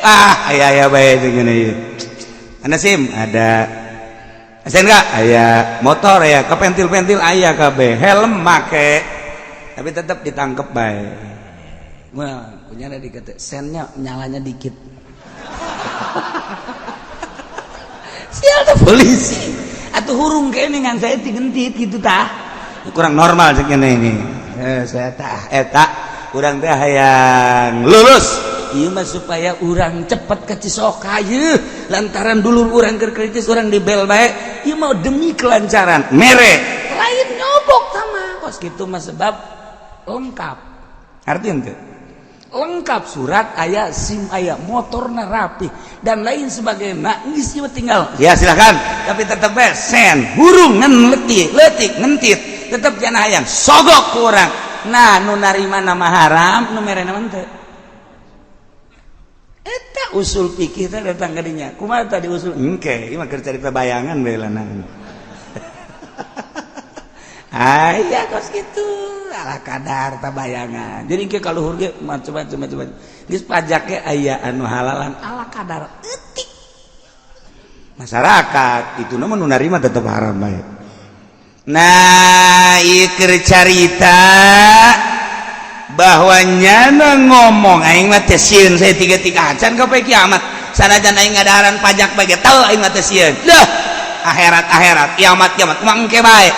Ah, aya aya bae jeung ieu. Ada SIM, ada. STNK aya, motor aya, kepentil-pentil aya kabeh, helm make. Tapi tetap ditangkep bae. Wah, punya ada dikata sennya nyalanya dikit. Sial tuh polisi. Atau hurung kene ngan saya gentit gitu tah. Kurang normal cek ini. Eh, saya tah eta urang teh hayang lulus. Ieu mah supaya urang cepet ke Cisoka ieu lantaran dulur urang keur kritis urang dibel bae. Ieu mah demi kelancaran. Mere lain nyobok sama kos kitu mah sebab lengkap. Artinya teu? Lengkap surat aya, SIM aya, motorna rapi dan lain sebagainya. Geus ieu tinggal ya silakan, tapi tetep bae sen hurung ngan letik letik ngentit tetep jangan hayang sogok ku urang. Nah, nu narima nama haram, nu mere nama teu. Eta usul fikih teh datang ka dinya. Kumaha tadi usul? Engke, ieu mah keur carita bayangan bae lana. Aya kos kitu, ala kadar ta bayangan. Jadi engke ka luhur ge macam-macam macam. Geus pajak ge aya anu halalan ala kadar eutik. Masyarakat itu nama nu narima tetep haram bae. Nah, ieu keur carita bahwa nyana ngomong aing mah teh sieun saya tiga-tiga acan ka poe kiamat. Sanajan aing ngadaharan pajak bae ge teu aing mah teh sieun. Dah, akhirat akhirat, kiamat kiamat kumaha engke bae.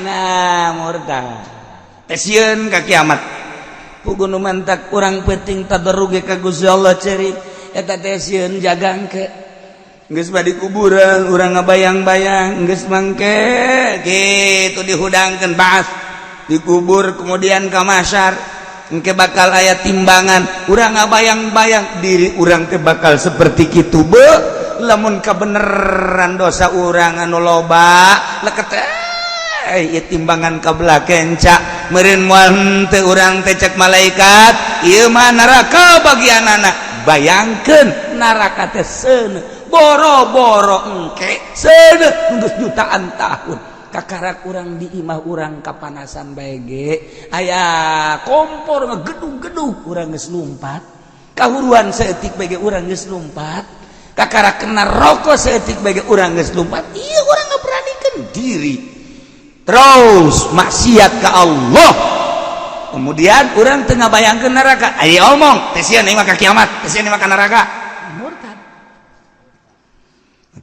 Nah, murtad. Teh sieun ka kiamat. Puguh nu mantak urang penting tadarruge ka Gusti Allah ceurik eta teh sieun jaga engke. Geus badi kuburan urang ngabayang-bayang geus mangke kitu dihudangkeun baas dikubur kemudian ka mahsyar engke bakal aya timbangan urang ngabayang-bayang diri urang teh bakal seperti kitu be lamun kabeneran dosa urang anu loba leket ieu timbangan kabelah kenca meureun moal henteu urang teh cek malaikat ieu mah neraka bagianana. Bayangkeun neraka teh seuneu boro-boro engke seuneu geus jutaan tahun kakarak urang di imah urang kapanasan bae ge aya kompor ngegedung-gedung urang geus lumpat, kahuruan saeutik bae ge urang geus lumpat, kakara kena rokok saeutik bae ge urang geus lumpat. Ieu urang ngaberanikeun diri terus maksiat ka Allah, kemudian urang teu ngabayangkeun neraka. Aya omong teh sieun mah ka kiamat, teh sieun mah ka neraka, murtad.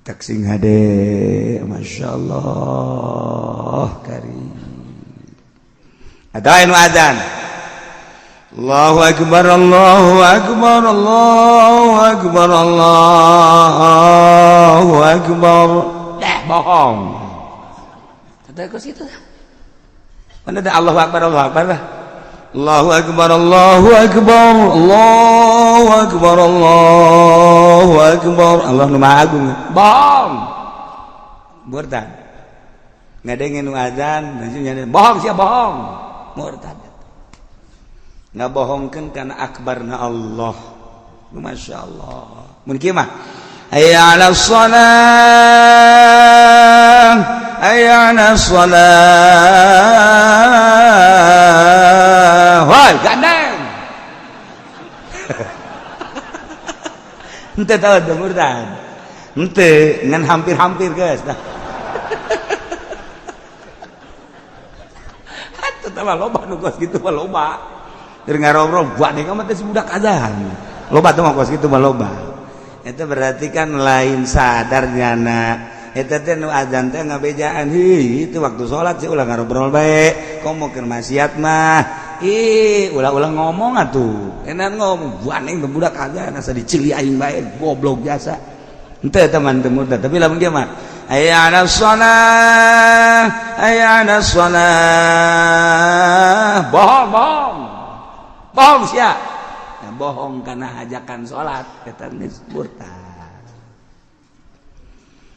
Tak sing hade, Masya Allah karim. Ada anu adzan Allahu akbar, Allahu akbar, Allahu akbar, Allahu akbar. Dah bohong. Kata ke situ. Mana ada Allahu akbar, Allahu akbar lah. Allahu akbar, Allahu akbar, Allahu akbar, Allahu akbar. Allah nu Maha Agung. Bohong. Murtad. Ngadengin nu azan, bohong sia bohong. Murtad. Ngabohongkeun kana akbarna Allah. Masya Allah. Mun kieu mah hayya 'ala shalah, hayya 'ala shalah. Woi, gandeng. Henteu tahu teu murtad. Henteu ngan hampir-hampir geus dah. Atuh tah loba nu kos kitu mah loba. Keur ngarobrol gandeng mah teh si budak azan. Loba tuh mah kos kitu mah loba. Itu berarti kan lain sadar nyana. Eta teh nu azan teh ngabejaan, heuh itu waktu salat sih ulah ngarobrol bae. Komo keur maksiat mah. Ih, ulah-ulah ngomong atuh. Enak ngomong, gandeng teh budak azan asa dicili aing bae, goblok jasa. Henteu teman teu murtad, tapi lamun dia mah hayya 'ala shalah, hayya 'ala shalah. Bohong, bohong. Bohong sia. Nah, bohong karena ajakan salat eta geus murtad.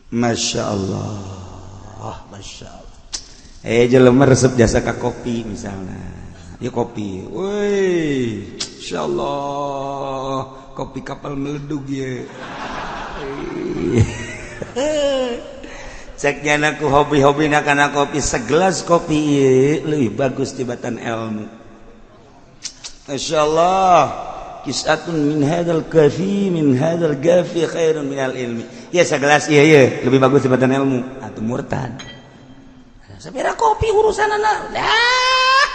Masya Allah, Masya Allah. Eh jelema resep jasa ka kopi misalnya. Ya kopi. Woi, Masya Allah, kopi kapal meledug ya. Cek nyana ku hobi-hobi kana kopi, segelas kopi ieu leuwih bagus tibatan ilmu. Masya Allah. Kisatun min hadzal kafi min hadzal gafi khairun minal ilmi. Ya segelas iya iya lebih bagus daripada ilmu. Atau murtad. Sapira kopi urusan anak. Dah.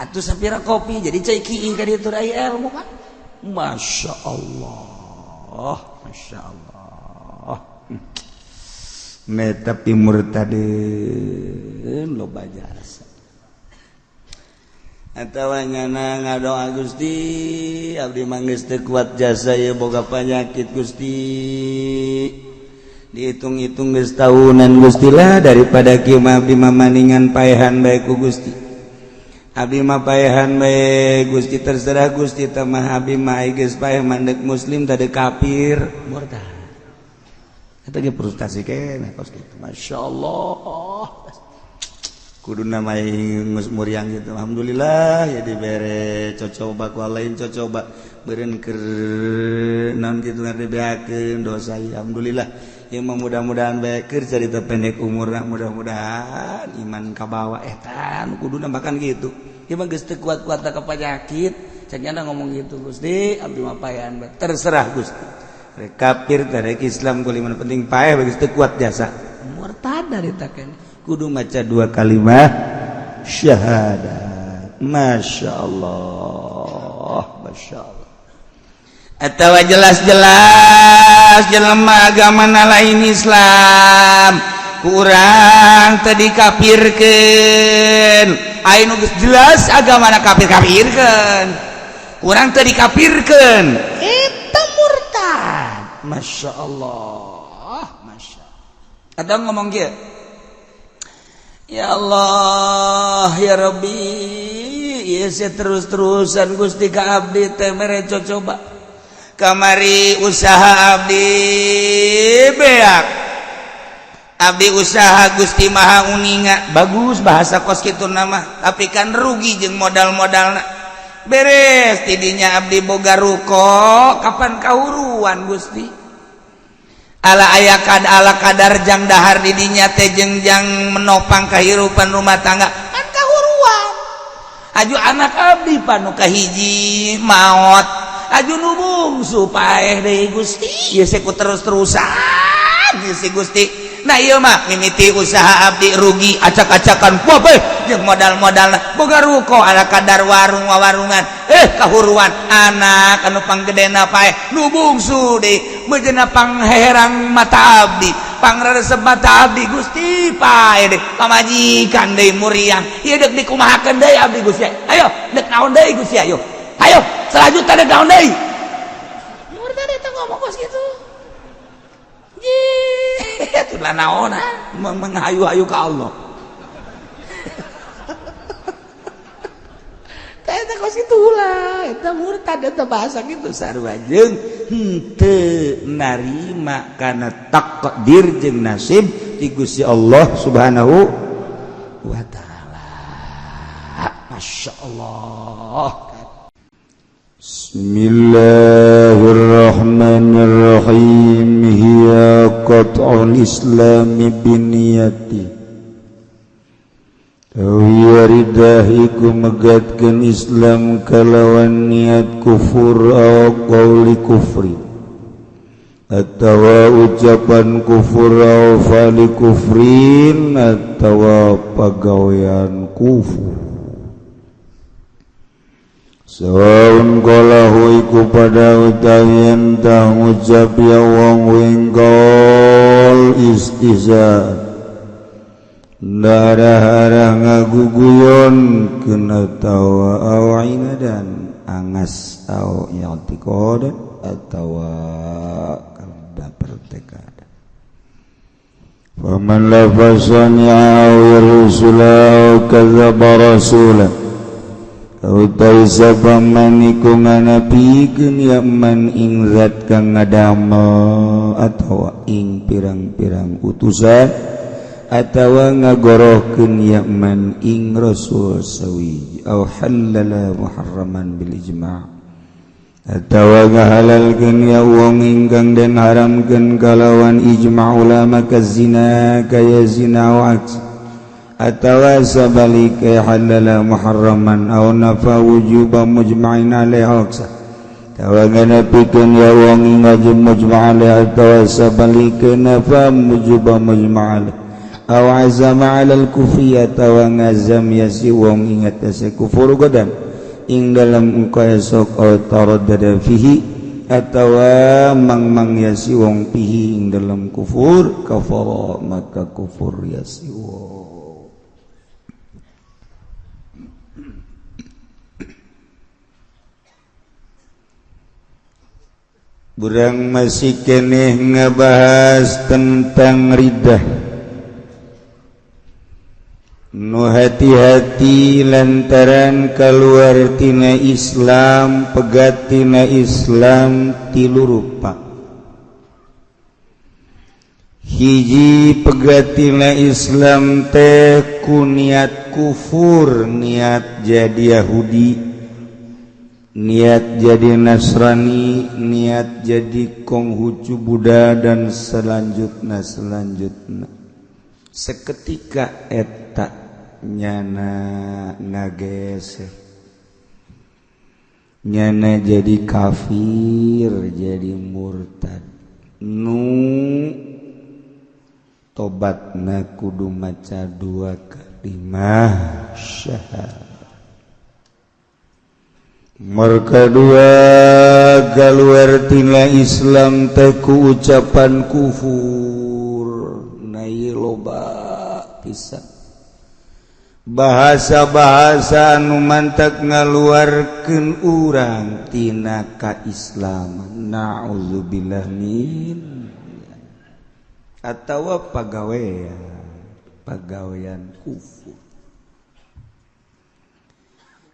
Atuh sapira kopi jadi cai kiing ka dieu aya ilmu kan. Masya Allah. Masya Allah. Tapi murtadin loba jasa. Atawa nyana ngadoa, Gusti, abdi mah geus teu kuat jasa ieu, boga penyakit, Gusti, dihitung-hitung geus tahunan, Gusti lah. Daripada kieu mah abdi mah maningan paehan bae ku Gusti, abdi mah paehan bae, Gusti. Terserah Gusti teh mah, abdi mah geus paeh, mandek muslim tadi kafir, murtad. Eta ge frustasi keneh kos kitu. Masya Allah, kudu namai muriang gitu. Alhamdulillah ya dibere cocoba ku lain, cocoba beureun keur naon kitu dibeakeun dosa ya. Alhamdulillah ya, mudah-mudahan bae keur carita pendek umurna, mudah-mudahan iman kabawa. Eta nu kuduna bahkan gitu. Ieu mah geus teu kuat-kuat ka penyakit, cenah ngomong gitu, Gusti, abdi mah paehan, terserah Gusti, rek kafir rek Islam kuliman penting paeh, geus teu kuat jasa. Murtad dari taken kudu maca dua kalimat syahadat. Masya Allah, Masya Allah. Atau jelas-jelas jelema agama lain Islam kurang tadi kafirkeun. Aya nu geus jelas agama kafir, kafirkeun. Kurang tadi kafirkeun, eta murtad. Masya Allah, Masya. Atau ngomong kieu, ya Allah, ya Rabbi, ieu terus-terusan Gusti ka abdi teh mere cocoba. Kamari usaha abdi beak, abdi usaha, Gusti Maha uninga. Bagus bahasa kos kitu nama, tapi kan rugi jeung modal-modalna. Beres tidinya abdi boga ruko, kapan kahuruan, Gusti, ala aya kad ala kadar jang dahar didinya teh jeung jang menopang kehidupan rumah tangga, kan kahuruan. Aju anak abdi panu kahiji maot, aju nu bungsu paeh deui, Gusti. Ieu ku terus-terusan ieu si Gusti. Nah, ieu mah mimiti usaha abdi rugi acak-acakan wae jeung modal-modal. Boga ruko ala kadar warung warungan, kahuruan. Anak anu panggedena paeh, nu bungsu deui meujeuhna pangherang mata abdi, pangresep mata abdi, Gusti, paeh deui. Pamajikan deui muriang. Ieu deuk dikumahakeun deui abdi, Gusti? Ayo, deuk naon deui, Gusti? Ayo, ayo, selanjutnya deuk naon deui? Murtad eta ngomong kos kitu. Itulah naonan menghayu-hayu ke Allah. Eta kos kitu lah, eta murtad eta bahasa gitu. Sarua jeung henteu narima kana takdir jeung nasib ti Gusti Allah Subhanahu wa taala. Masya Allah. Bismillahirrahmanirrahim. Hiya qat'ul islami biniyati. Hiya riddah iku megatkeun Islam kalawan niat kufur aw qawli kufri atawa ucapan kufur aw fali kufrin atawa pagawean kufur. Sawaun qalahu iku pada utawi entah ngucap ya wong wingkol istihza darah-arah ngaguguyon kena tawa aw dan angas aw i'tiqad atawa kada pertekad. Faman lafazan ya rusula aw kadzdzaba rasula. Utai sapa man iku nganapikeun ya man ing zat kang ngadamel atawa ing pirang-pirang utusan atawa ngagorohkeun ya man ing rasul sawi aw halala muharraman bil ijma' atawa ngahalalkeun ya wong ingkang den haramkeun kalawan ijma' ulama, kazina kaya zina wa atawa sabalika halala muharraman aw nafa wujuba mujma'in alaihi. Atawa nganapikeun ya wong ing wajib mujma' alaih atawa sabalikeuna fa mujuba mujma' alaih aw azama 'alal kufri atawa ngazam ya si wong ing atase kufur godan ing dalam engko esok aw taraddada fihi atawa mang-mang ya si wong fihi ing dalam kufur kafara maka kufur ya si wong. Burang masih keneh ngebahas tentang riddah. Nu hati-hati lantaran keluar tina Islam, pegat tina Islam tilu rupa. Hiji pegat tina Islam teh ku niat kufur, niat jadi Yahudi, niat jadi Nasrani, niat jadi Konghucu Buddha dan selanjutnya selanjutnya. Seketika eta nyana ngageser, nyana jadi kafir, jadi murtad. Nu tobatna kudu maca dua kalimah syahadat. Merka dua keluar tina Islam teh ku ucapan kufur. Na ieu loba pisan bahasa-bahasa anu mantak ngaluarkeun urang tina kaislaman. Na'udzubillah min atawa pagawean kufur.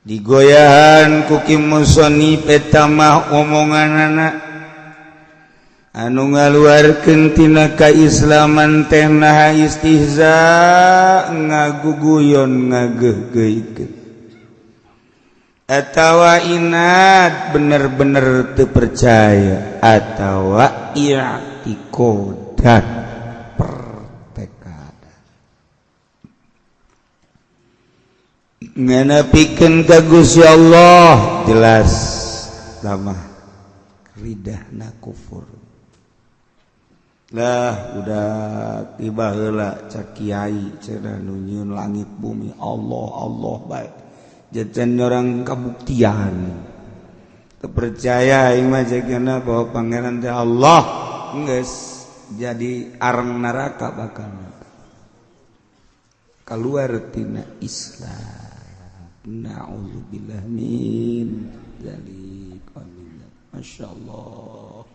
Digoyahan ku Ki Musonib eta mah omonganana anu ngaluarkeun tina kaislaman teh naha istihza ngaguguyon ngageuhgeuhkeun atawa inat bener-bener teu percaya atawa i'tiqodan pertekad nganapikeun ka Gusti Allah jelas lamah ridahna kufur. Lah udah tiba heula cak kiai cenah nu nyieun langit bumi Allah Allah bae jajan orang kabuktian teu percaya aing mah cekna bahwa pangeran teh Allah geus jadi arang neraka bakal keluar tina Islam. Na'udzubillah min dzalik. Amin. Masyaallah.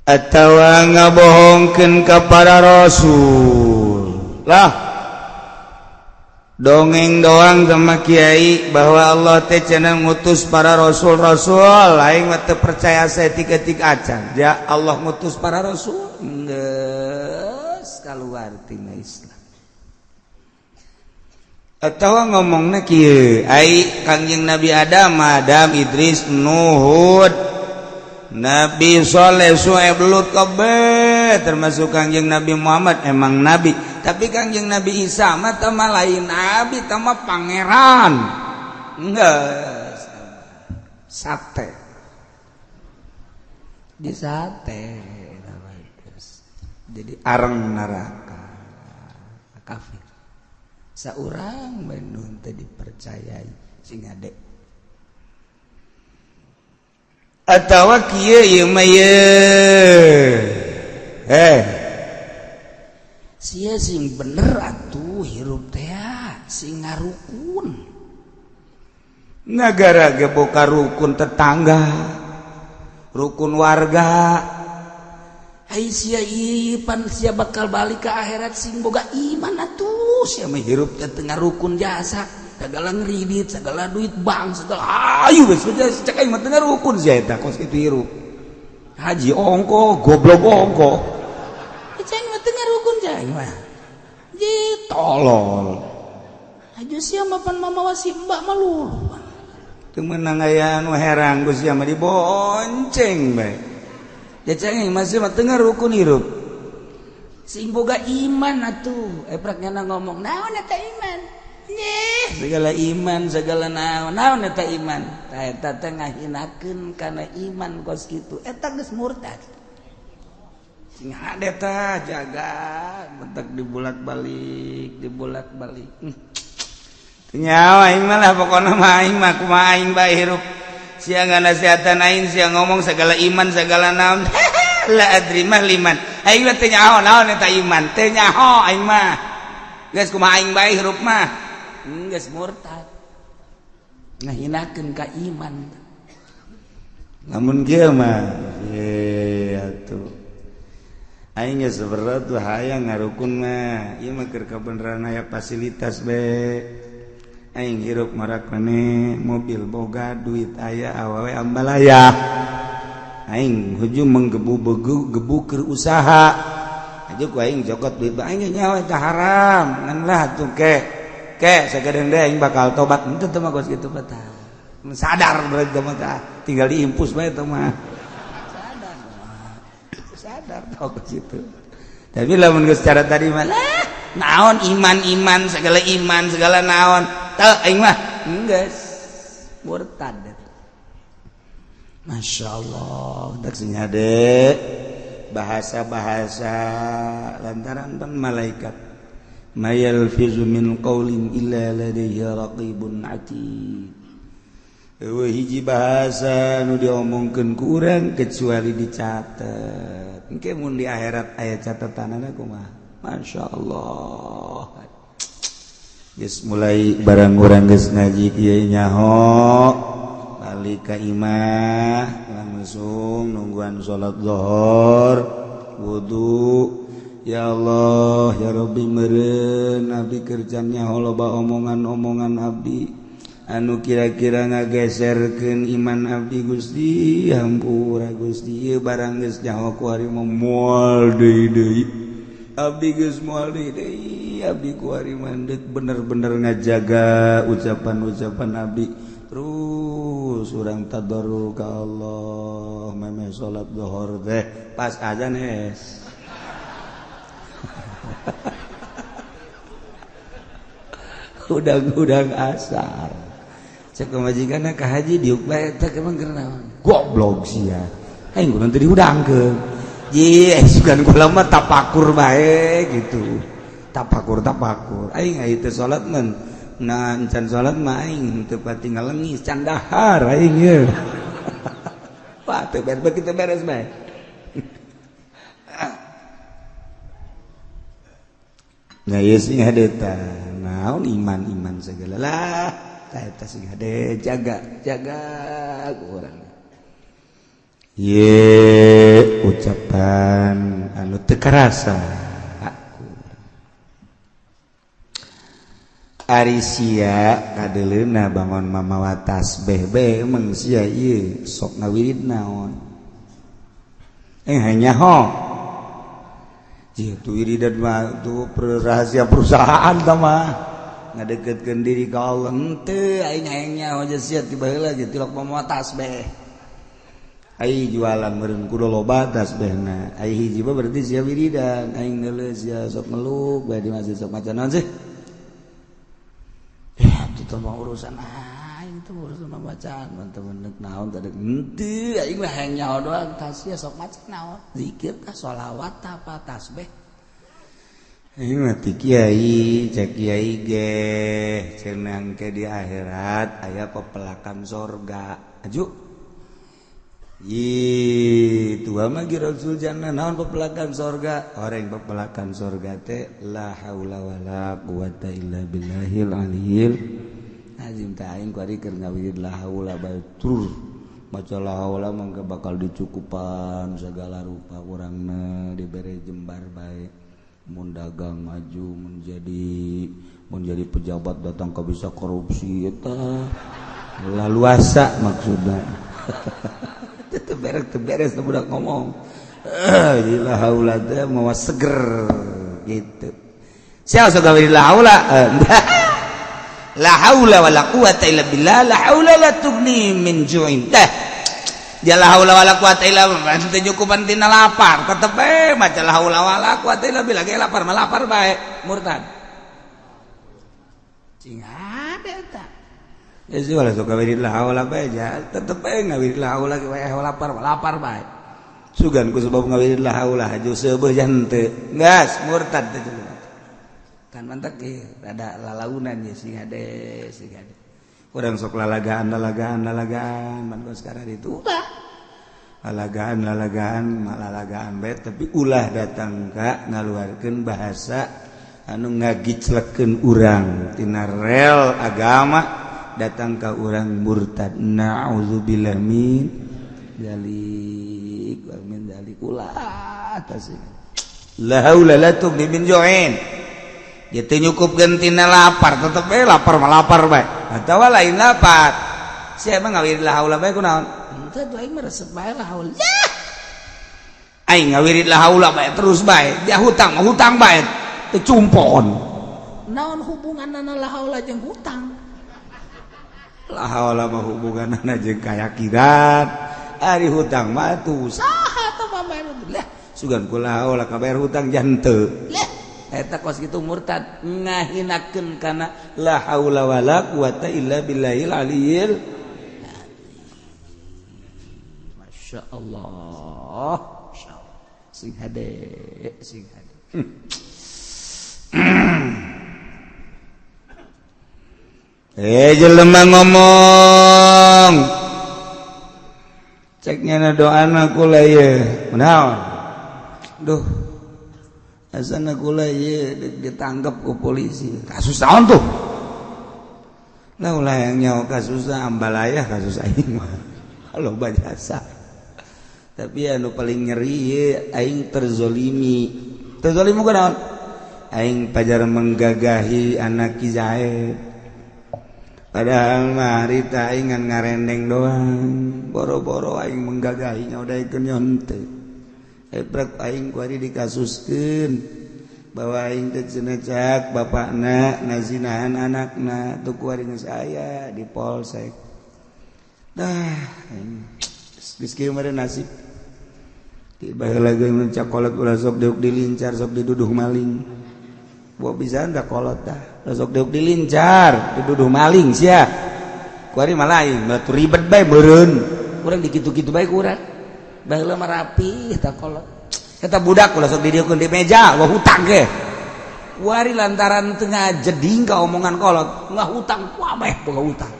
Atawa ngabohongkeun ka para rasul. Lah dongeng doang sama kiai bahwa Allah teh cenah ngutus para rasul-rasul, aing mah teu percaya saeutik-eutik acan. Ja Allah ngutus para rasul geus kaluar tina Islam. Atawa ngomongna kieu, ai Kangjeng Nabi Adam, Adam, Idris, Nuh, Nabi Soleh, Su'aib, Lut kabeh termasuk Kangjeng Nabi Muhammad emang nabi, tapi Kangjeng Nabi Isa mah teh mah lain nabi, teh mah pangeran. Geus sate. Di sate jadi arang neraka kafir. Saurang bandung teh dipercayai sing ade. Atawa kieu ieu mah ye. Sia sing bener atuh hirup teh sing ngarukun. Nagara ge boka rukun tetangga, rukun warga. Ai sia ieu pan sia bakal balik ke akhirat sing boga iman atuh. Sia mah hirup teh teu ngarukun jasa, segala ngridit, segala duit bank, segala ayu geus cek aing mah teu ngarukun sia eta kos kitu hirup. Haji ongko, goblok ongko. Cek aing mah teu ngarukun cek aing mah. Ji tolol. Haji sia mah pan mamawa si mbak mah lulu. Teu meunang aya anu herang ku sia mah dibonceng bae. Cek aing masih mah teu ngarukun hirup. Sing boga iman atuh. Eprak nyana ngomong, naon eta iman? Nyeh, segala iman, segala naon naon eta iman. Tah eta teh ngahinakeun kana iman kos kitu. Eta geus murtad. Sing hade tah jaga bentak dibulak-balik, dibulak-balik. Nyawa aing mah lah, pokona mah aing mah kumaha aing bae hirup. Sia nganasihatan aing, sia ngomong segala iman, segala naon. La adri mah liman. Aing mah teu nyaho naon eta iman, teu nyaho aing mah. Geus kumaha aing bae hirup mah. Geus murtad. Ngahinakeun ka iman. Lamun kieu mah ye atuh. Aing geus berat tuh hayang ngarukun mah. Ieu mah keur kabeneran aya fasilitas be. Aing hirup marak maneh, mobil boga, duit aya, awewe ambalaya. Aing hujung menggebu begu gebu keur usaha. Aja ku aing cokot duit bae, aing nyawa eta haram. Ngan lah tuh ke. Ke sagedeung deui aing bakal tobat. Henteu teh mah kos kitu mah tah. Sadar berarti mah tah. Tinggal diimpus bae teh mah. Sadar. Sadar tau kos kitu. Tapi lamun geus cara tadi mah lah, naon iman-iman segala iman segala naon. Teu aing mah geus murtad. Masya Allah, tak sing hade bahasa-bahasa lantaran pan malaikat ma yalfizu min qaulin illa ladaihi raqibun atid. Eueuh hiji bahasa nu diomongkeun ku urang kecuali dicatet. Engke mun di akhirat aya catatanana kumaha? Masya Allah. Geus mulai barang urang geus ngaji kieu nyaho balik ka imah langsung nungguan salat zuhur, wudu. Ya Allah ya Rabbi, meureun abdi kerja nyaho loba omongan-omongan abdi anu kira-kira ngageserkeun iman abdi. Gusti, hampura Gusti. Ieu barang geus nyaho ku ari mah moal deui deui abdi, geus moal deui deui abdi ku ari mah bener-bener ngajaga ucapan-ucapan abdi. Terus urang tadarru ka Allah memeh salat zuhur teh, pas azan es udang-udang asar. Cek pamajikanna ka haji diuk bae teh emang keur naon? Goblok sia, aing kudu teu diudangkeun. Ji, sugan kula mah tapakur bae gitu, tapakur tapakur aing. Aya teu salat mah, nah encan salat mah aing teu pati ngalengis, can dahar aing ye. Wah, teu beres, begitu beres bae. Nah, ieu sing hade tah naon iman-iman segala lah. Tah eta sing hade jaga jaga ku urang ye ucapan anu teu karasa. Aku ari sia kadeleuna bangun mamawa tasbih be, emang sia ieu sok ngawirid naon? Hanya ho itu wiridan mah tuh rahasia perusahaan tah mah, ngadeketkeun diri ka Allah. Henteu, aing hayang nyaho aja sia ti baheula ge tilok mamawa tasbih. Ai jualan meureun kudu loba tasbihna, ai hiji mah berarti sia wiridan. Aing neuleuh sia sok meluk bae di masjid, sok maca naon sih? Ya itu mah urusan aing, itu urusan bacaan teman-teman naon tadi. Henteu, aing mah hayang nyaho doang. Tah sia sok maca naon, zikir tah, sholawat tah, apa tasbih? Aing mah ti kiai, cek kiai ge cenah ke di akhirat aya pepelakan sorga. Aju ih tua mah Rasul jannah. Naon pepelakan sorga? Orang pepelakan sorga teh la haula wala quwata illa billahil aliyil azim. Tah aing ku ari keur ngawirid la haula bae, tur maca la haula mangga bakal dicukupan segala rupa urangna, dibere jembar bae. Mun dagang maju, menjadi pejabat datang ke bisa korupsi eta laluasa maksudna. Teu beres, teu beres teu budak ngomong. La haula teh mawa seger gitu. Sia sok gawe la haula. La haula wala quwata illa billah, la haula la tughni min ju'in. Teh dia la haula wala quwata illa billah teu nyukupan tina lapar, tetep bae maca la haula wala quwata illa billah ge lapar mah lapar bae, murtad. Cing hade eta. Ya sih wala sok ngawirid la haula bae ja, tetep bae ngawirid la haula ge wae lapar lapar bae. Sugan ku sebab ngawirid la haula haju seubeuh jan teu. Geus murtad teh jelema. Kan mantak ge rada lalaunan ye sing hade sing hade. Urang sok lalagaan lalagaan lalagaan man sekarang itu ulah. Lalagaan lalagaan lalagaan bae tapi ulah datang ka ngaluarkeun bahasa anu ngagiclekeun urang tina rel agama datang ka urang murtad. Na'udzubillah min dzalik wa min dzalik ulah tasih. La haula la tughni min ju'in. Dia teu nyukupkeun tina lapar tetep bae lapar mah lapar bae. Atawa lain lapar. Sia mah ngawirid la haula bae kunaon? Henteu tuh aing mah resep bae la haula. Aing ngawirid la haula bae terus bae. Dia hutang mah hutang bae. Teu cumpon. Naon hubunganna la haula jeung hutang? La haula mah hubunganna jeung kayakinan. Ari hutang mah tuh saha teh mah bayar lah. Sugan ku la haula kabayar hutang jan teu. Lah eta kos kitu murtad ngahinakeun kana la haula wala quwata illa billahil aliyil. Masya Allah, sing hade sing hade. Jelema ngomong ceknya na doana kula ye kunaon duh asana kula ye ditangkap ku polisi kasus naon tuh lah ulah yang nyawa kasus ambalaya kasus aing mah loba jasa tapi anu paling nyeri ye aing terzolimi terzolimi kunaon aing pajar menggagahi anak Ki Zaid padahal mah harita aing ngan ngarendeng doang boro-boro aing menggagahinya udah ikeun nyonte eprek aing kuari dikasuskeun bahwa aing teh cenah cak bapakna ngazinahan anakna tuh kuari geus aya di polsek dah geus kieu mah nasib tiba heula ge mun cakolot ulah sok diuk dilincar sok diduduh maling buah bisa enggak kolot dah sok diuk dilincar diduduh maling sia kuari mah lain batu ribet bae meureun urang dikitu-kitu bae ku urang baheula mah rapi eta kolot eta budak ulah sok didieukeun di meja wah hutang ge kuari lantaran teu ngajeding ka omongan kolot nggak hutang kabeh boga hutang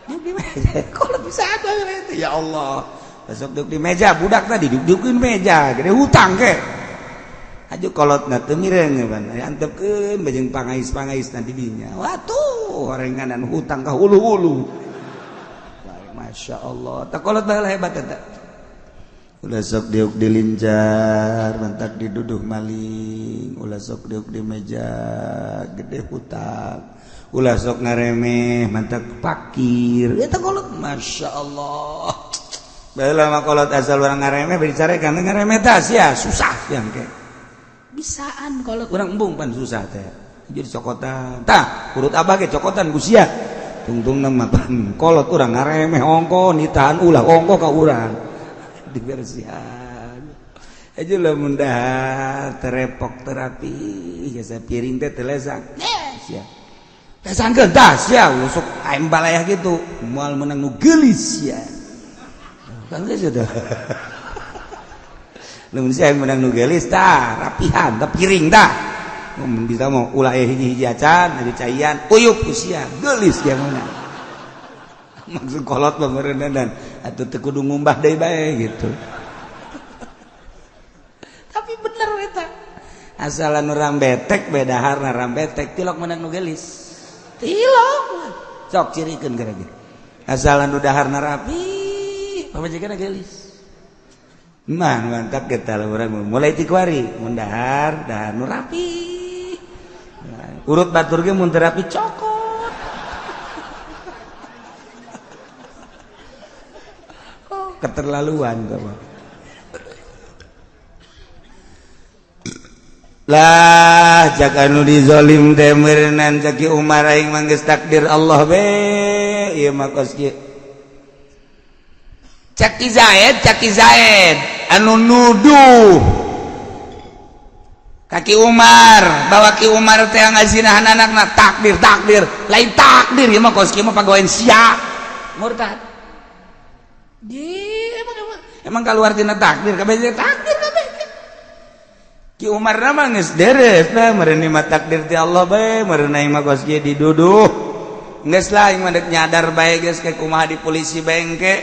di meja kolot bisa ada itu ya Allah sok diuk di meja budak tadi diuk-diukeun meja gede hutang ge aju kolot na teu mireng pan antepkeun bajeng pangais-pangais na didinya watuh horenganan hutang ka hulu-hulu. Masya Allah tak kolot baheula hebat eta ulah sok diuk dilincar mantak diduduh maling ulah sok diuk di meja gede hutang ulah sok ngaremeh mantak pakir eta kolot Masya Allah baheula mah kolot asal urang ngaremeh bicara kan ngaremeh tah sia susah yang ke bisaan kolot urang embung pan susah teh jadi cokotan tah urut abah ge cokotan ku sia tungtungna mah pan kolot urang ngaremeh ongko nitahan ulah ongko ka urang dibersihan aja lamun dahar terepok terapi jasa piring teh teu lesang sia lesangkeun tah sia sok aing balayah gitu moal meunang nu geulis sia kan geus teh lamun sia meunang nu geulis tah rapihan tah piring tah mun bisa mah ulah hiji-hiji acan anu caian uyup ku sia geulis sia meunang maksud kolot mah meureunna atuh teu kudu ngumbah deui bae gitu. Tapi bener eta asal anu rambetek bae daharna rambetek tilok meunang nu geulis tilok sok cirikeun gara ge asal anu daharna rapi pamajikanna geulis mah mantap kita urang mulai ti kuari mun dahar dahar nu rapi urut batur ge mun teu rapi cokot. Keterlaluan coba. Lah cak anu dizolim teh meureunan cak Ki Umar aing mah geus takdir Allah be ieu mah kos kieu. Cak Ki Zaid anu nuduh ka Ka Ki Umar, bawa Ki Umar teh ngazinahan anakna, takdir, takdir, lain takdir ieu mah, kos kieu mah pagawean sia, murtad. Di emang emang, emang keluar tina takdir kabeh, takdir kabeh. Ki Umar mah geus deres lah, meureun mah takdir ti Allah bae, meureun aing mah kos kieu diduduh. Geus lah, aing mah deuk nyadar bae geus, ke kumaha di polisi bae engke.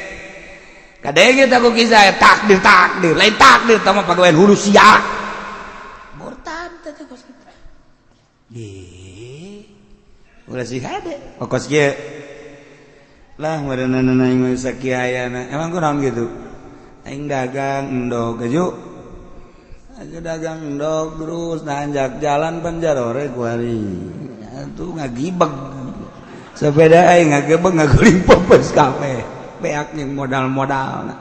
Kadenge teh ku kisah takdir, takdir, lain takdir tah mah pagawean hulu sia. Murtad teh kos kitu. Ih. Ulah sih hade. Oh, kos kieu. Lah, meureun aing mah sakiayana. Emang kunaon gitu? Aing dagang endog aju aja, dagang endog terus nanjak jalan penjarore kuari tuh ngagibeg sepeda aing, ngagebeg, ngaguling, pepes kabeh beak jeung modal-modal.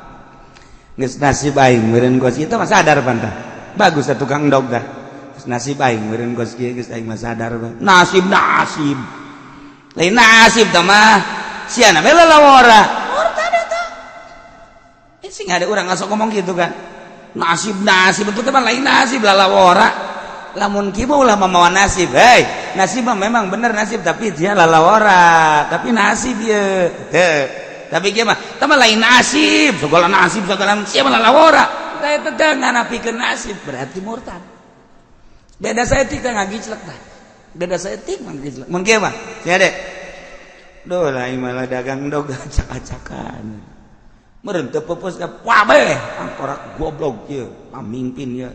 Geus nasib aing meureun kos kitu mah, sadar pantah bagus atuh tukang endog dah. Geus nasib aing meureun kos kieu, geus aing mah sadar bae. Nasib, nasib, lain nasib tah mah, sia na bae lalawora, murtad eta. Eh, sing ada urang ngasok ngomong gitu kan, nasib, nasib itu teman, lain nasib, lalawora. Lamun kieu ulah mamawa nasib. Hei, nasib mah memang bener nasib, tapi dia lalawora, tapi nasib ye teu. Tapi kieu mah tah lain nasib, segala nasib, segala sia mah lalawora. Tah, eta teh nganapikeun nasib berarti murtad. Beda saeutik teh ngagiclek tah, beda saeutik mah ngagiclek. Mun kieu mah sia deh. Duh, lain malah dagang dog acak-acakan. Meureun teu pupus ka kabeh angkorak goblok ieu pamimpin ya.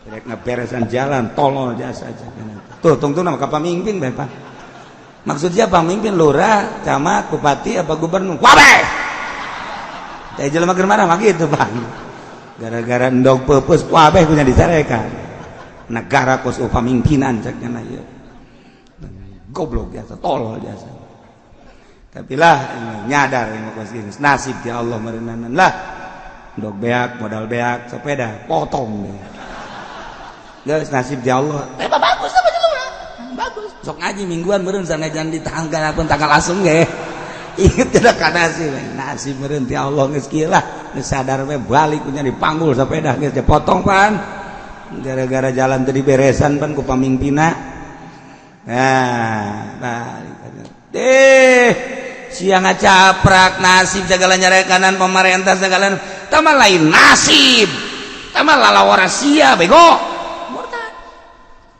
Rek ngaberesan jalan tolol jasa aja. Tuh, tungtung nama ka pamimpin bae, Pak. Maksudnya pamimpin lurah, camat, bupati apa gubernur? Kabeh. Teh jelema keur marah mah kitu, Pak. Gara-gara endog peupeus kabeh punya dicarekan. Negara kos pamimpinan cek nya ieu. Goblok jasa, tolol jasa. Tapi lah nyadar nasib ya Allah merenanan lah, endog beak, modal beak, sepeda potong deh. Guys, nasib ya Allah. Eh, bagus apa jelema? Bagus. Sok ngaji mingguan meureun, sanajan di tanggal pun tanggal asem ge. Inget tidak ka nasib. Nasib meureun ti Allah, geus kieu lah. Geus sadar we, balik punya dipanggul sepeda geus dipotong pan. Gara-gara jalan teu diberesan pan ku pamimpina. Nah, balik. Deh, siang ngacaprak nasib segala, nyarekanan pemerintah segala, tama lain nasib tama, lalawara sia, bego, murtad.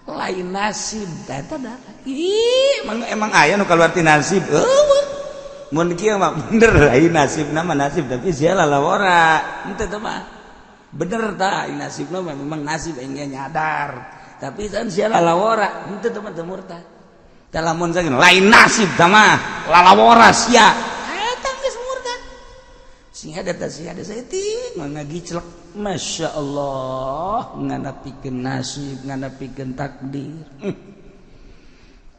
Lain nasib eta dah. Ih, emang emang aya nu kaluar ti nasib? Eueuh. Mun kieu mah bener lain nasib nama, nasib tapi sia lalawara henteu teh mah bener tah. Nasib mah memang nasib, aing nyadar, tapi kan sia lalawara henteu teh mah, teu murtad. Lamun lain nasib mah, lalawara sia, eta geus murtad. Sing ada teh, sing ada saeutik mah ngagiclek. Masya Allah, nganapikeun nasib, nganapikeun takdir.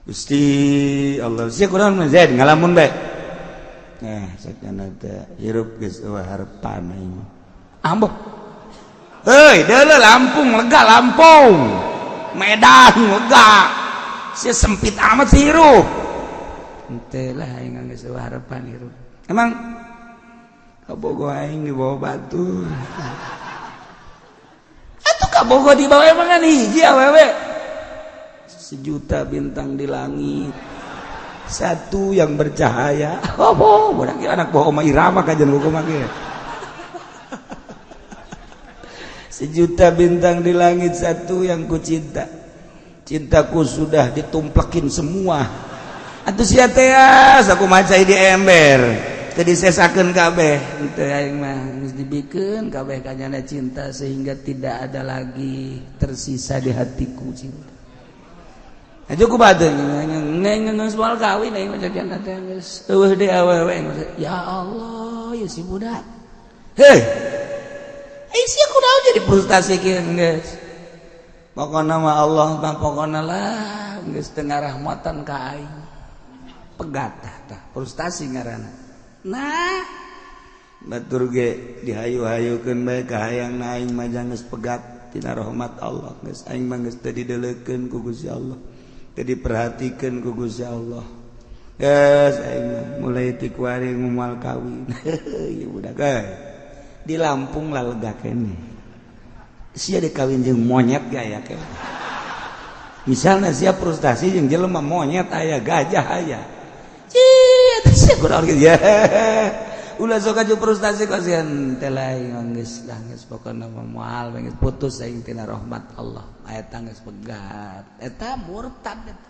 Gusti Allah, sia kurang mah Zaid ngalamun bae. Nah, sakana teh hirup geus eueuh harepan aing. Ambo. Heuy, deuleu Lampung lega, Lampung. Medan lega. Sia sempit amat sih hirup. Henteu lah, aing geus eueuh harapan hirup. Emang kabogo aing dibawa batu. Atuh kabogo dibawa emang kan hiji awewe. Sejuta bintang di langit, satu yang bercahaya. Oh, budak anak bawa Oma Irama kajian hukum ge. Sejuta bintang di langit, satu yang ku cinta. Cintaku sudah ditumplekin semua. Atuh sia teh aku maca di ember. Tadi sesakeun kabeh. Henteu, aing mah geus dibikeun kabeh kanyana cinta sehingga tidak ada lagi tersisa di hatiku cinta. Aja ku bade neng geus moal kawin aing mah, jadi teh geus eueuh deui awewe. Ya Allah, ya si budak. Hei. Eh, sia kunaon jadi frustasi kieu geus. Pokona mah Allah mah pokona lah geus teu ngarahmatan ka aing. Pegat tah, tah frustasi ngaranna. Nah, batur ge dihayu-hayukeun bae ka hayang aing mah geus pegat tina rahmat Allah, geus aing mah geus teu dideulekeun ku Gusti Allah. Teu diperhatikeun ku Gusti Allah. Geus aing mah mulai ti kuari moal kawin. Ieu budak euy. Di Lampung lah lega kene. Sia dek kawin jeung monyet gaya ke. Misalnya sia frustasi jeung jelema, monyet aya, gajah aya. Ih, eta sia kunaon kitu ya. Ulah sok aju frustasi, kasihan teh lain geus lah, geus pokona mah moal, geus putus aing tina rahmat Allah. Eta geus pegat. Eta murtad eta.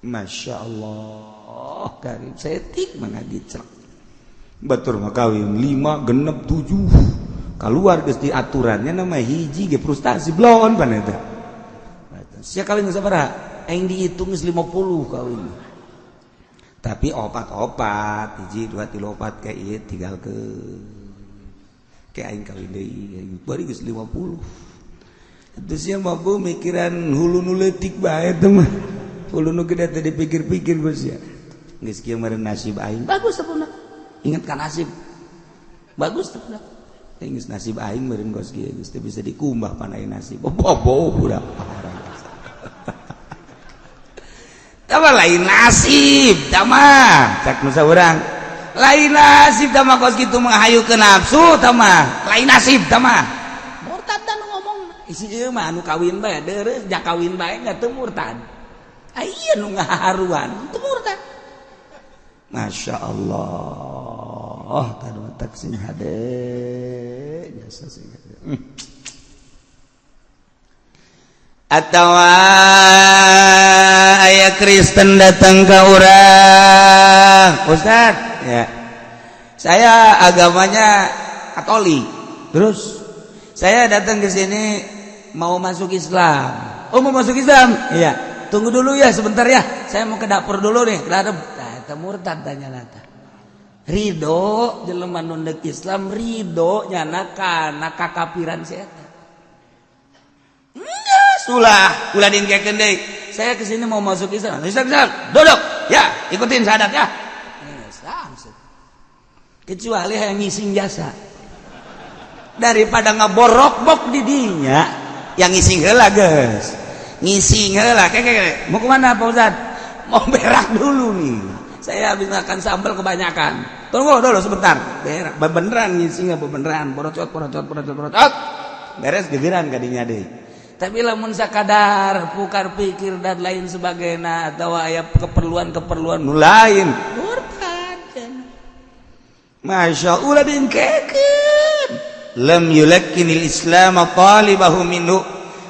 Masya Allah, karim setik mah ngagicrek. Batur mah kawin 5, 6, 7. Keluar geus di aturannya nama hiji ge frustasi blon pan eta. Sia kawin sabaraha? Aing dihitung geus 50 kawin. Tapi opat-opat, hiji, dua, tilu, opat, kayak ieu tinggal ke kayak aing kawin deui, aing bari geus 50. Itu sia mah bu mikiran hulu nu leutik bae teh mah. Hulu nu gede teh dipikir-pikir geus sia. Geus kieu meureun nasib aing. Bagus teh puna. Ingat kan nasib. Bagus teh puna. Geus nasib aing meureun geus kieu geus teu bisa dikumbah pan aing nasib. Bobo budak parah. Tama lain nasib, tama cak nusa urang. Lain nasib tama kos kitu menghayu ke nafsu tama. Lain nasib tama. Murtad dan ngomong isi ieu mah anu kawin bae deureuh ja kawin bae enggak teu murtad. Aya nu ngaharuan teu murtad. Masya Allah, tadu tak sing hade jasa sing hade. Atau aya Kristen datang ke urang, Ustad ya, saya agamanya Katolik, terus saya datang ke sini mau masuk Islam. Oh, mau masuk Islam? Iya, tunggu dulu ya sebentar ya, saya mau ke dapur dulu nih, ke dapur. Nah, eta murtad tanya nata. Ridho jelema nu deuk Islam, ridho nyana kana kakapiran si eta. Ulah, ulah diengkekeun deui. Saya kesini mau masuk Islam. Islam, Islam. Duduk. Ya, ikutin syahadat ya. Islam. Kecuali yang ngising jasa. Daripada ngaborok-bok di dinya, yang ngising heula geus. Ngising heula. Kek, kek. Mau kemana Pak Ustad? Mau berak dulu nih. Saya habis makan sambal kebanyakan. Tunggu dulu sebentar. Berak. Beneran ngising apa beneran? Borocot, borocot, borocot, borocot. Beres gegeran kadinya deh. Tapi lamun sakadar pukar pikir dan lain sebagainya atau aya keperluan-keperluan nu lain, murtad. Masya Allah diengkekeun. Lam yulakkinil Islam talibahu minhu,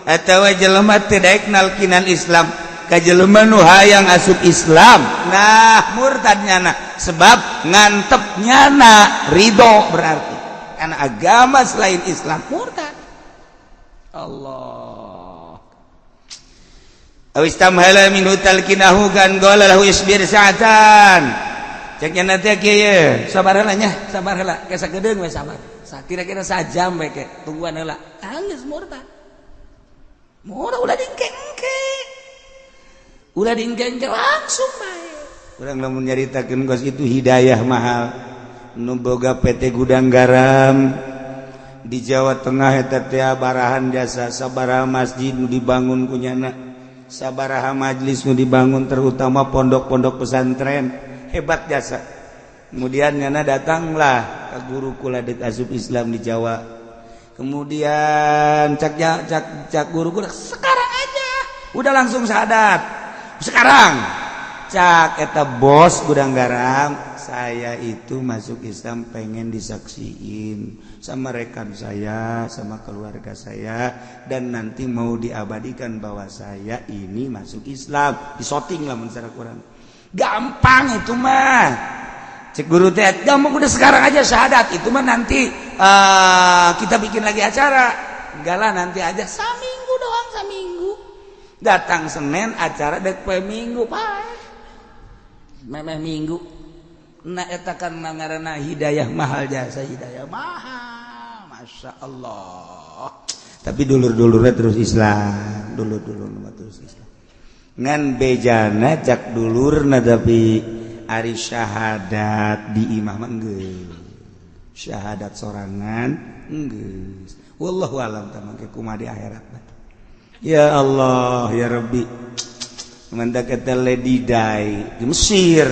atawa jelema teu daek nalkinan Islam ka jelema nu hayang asup Islam. Nah, murtad nyana sebab ngantep nyana ridho berarti karena agama selain Islam murtad. Allah. Aw istamhala minhu talkinahu kan qala lahu isbir sa'atan. Cek nya teh kieu, sabar heula nya, sabar heula, ke sagedeung we sabar. Kira-kira sajam we ke, tungguan heula. Geus murtad. Murtad ulah diengke-engke. Ulah diengke-engke langsung bae. Urang lamun nyaritakeun kos itu hidayah mahal. Nu boga PT Gudang Garam di Jawa Tengah eta teh barahan jasa, sabaraha masjid nu dibangun kunyana, sabaraha majlis nu dibangun, terutama pondok-pondok pesantren, hebat jasa. Kemudian nyana datanglah ke guru kula deuk asup Islam di Jawa. Kemudian cak cak cak guru kula, sekarang aja udah langsung syahadat sekarang. Cak eta bos Gudang Garam, saya itu masuk Islam pengen disaksiin sama rekan saya, sama keluarga saya, dan nanti mau diabadikan bahwa saya ini masuk Islam, disoting lah secara kurang gampang itu mah. Cek guru teh, gampang, udah sekarang aja syahadat, itu mah nanti kita bikin lagi acara. Enggak lah, nanti aja. Saminggu doang, saminggu. Datang Senin, acara dek poe Minggu, Pak, memeh Minggu. Nah, eta kan ngaranna hidayah mahal jasa, hidayah mahal, masya Allah. Tapi dulur-dulurnya terus Islam, dulur-dulur terus Islam, ngan bejana cak dulurna, tapi ari syahadat di imah mah geus syahadat sorangan geus. Wallahu alam tamang kumaha di akhirat. Ya Allah ya Rabbi. Mantak eta Lady Di di Mesir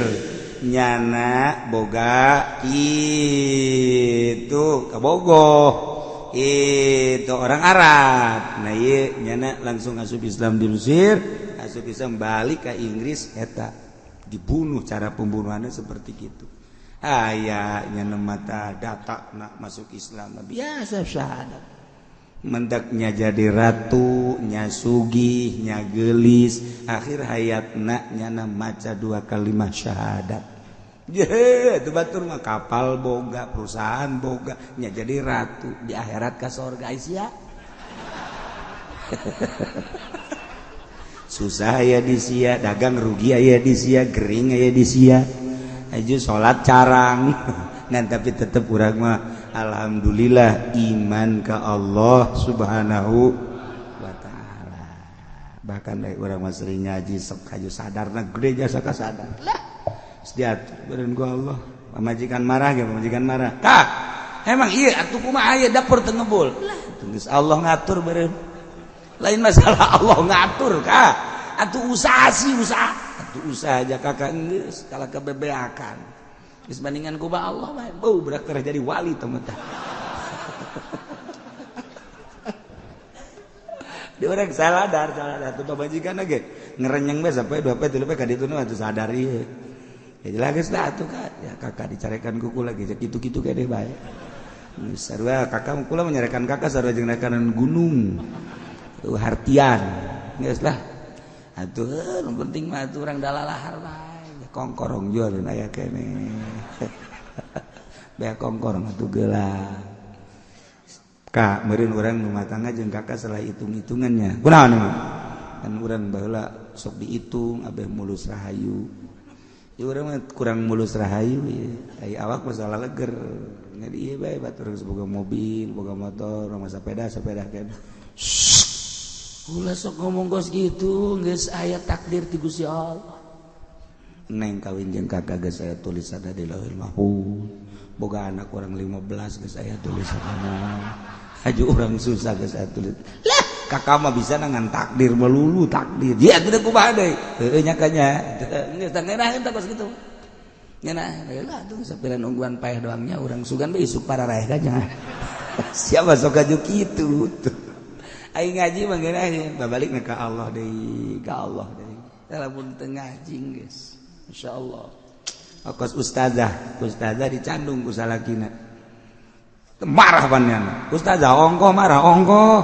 nyana boga itu kabogoh. Itu orang Arab. Nah, ieu nyana langsung asup Islam di Mesir, asup Islam balik ke Inggris, eta dibunuh, cara pembunuhannya seperti gitu. Aya nyana mata data nak masuk Islam biasa syahadat. Mendaknya jadi ratu, nya sugih, nya gelis, akhir hayatna nyana maca dua kalimat syahadat. Ye, itu batur mah kapal boga, perusahaan boga, nya jadi ratu di akhirat ka sorga sia. Susah ya di sia, dagang rugi aya di sia, gering aya di sia. Aju salat carang. Ngan tapi tetep urang mah alhamdulillah iman ke Allah Subhanahu wa taala. Bahkan baik urang mah sering ngaji sok haju sadarna gede jasa kasadar. Lah, diatur beureun ku Allah. Pamajikan marah ge, pamajikan marah. Kak, emang iya atuh kumaha aya dapur teu ngebul. Lah, geus Allah ngatur beureun. Lain masalah Allah ngatur kak. Atuh usaha sih usaha. Atuh usaha aja kakak geus kalah kebebeakan. Geus bandingan ku Allah mah bau berak jadi wali teman tah. Di orang saladar tuh pamajikan ge ngerenyeng bae sampai 2 poe 3 poe ka ditu mah atuh sadar ieu. Ya jelas geus lah atuh kak. Ya kakak dicarekan kuku lagi kitu-kitu keneh bae. Geus sarua kakak kula menyarekan kakak sarua jeung rekanan gunung. Tuh hartian. Geus lah. Atuh nu penting mah atuh urang dalalahar bae. Kongkorong jual aya keneh. Bea kongkorong atuh geula. Kak, meureun urang rumah tangga jeung kakak salah hitung-hitungannya. Kunaon emang? Kan urang baheula sok dihitung abeh mulus rahayu. Ya urang mah kurang mulus rahayu ieu. Ai awak mah salah leger. Jadi ieu bae batur geus boga mobil, boga motor, rumah sepeda, sepeda keneh. Ulah sok ngomong kos gitu, geus aya takdir ti Gusti Allah. Neng kawin jeung kakak geus aya tulisanna di Lauhul Mahfuz. Boga anak urang 15 geus aya tulisanna. Haju urang susah geus aya tulis. Lah, kakak mah bisa ngan takdir melulu takdir. Ya atuh kumaha deui? Heueuh nya kanya. Geus tah ngeunaheun tah kos kitu. Ngeunah heula atuh sapira nungguan paeh doangnya urang sugan bae isuk pararaeh kanya. Siapa sok aju kitu tuh. Aing ngaji mah ngeunaheun, babalikna ka Allah deui, ka Allah deui. Lamun teu ngaji geus. Insyaallah. Kos ustazah, ustazah dicandung ku salakina. Marah panjang. Ustazah ongkoh marah ongkoh.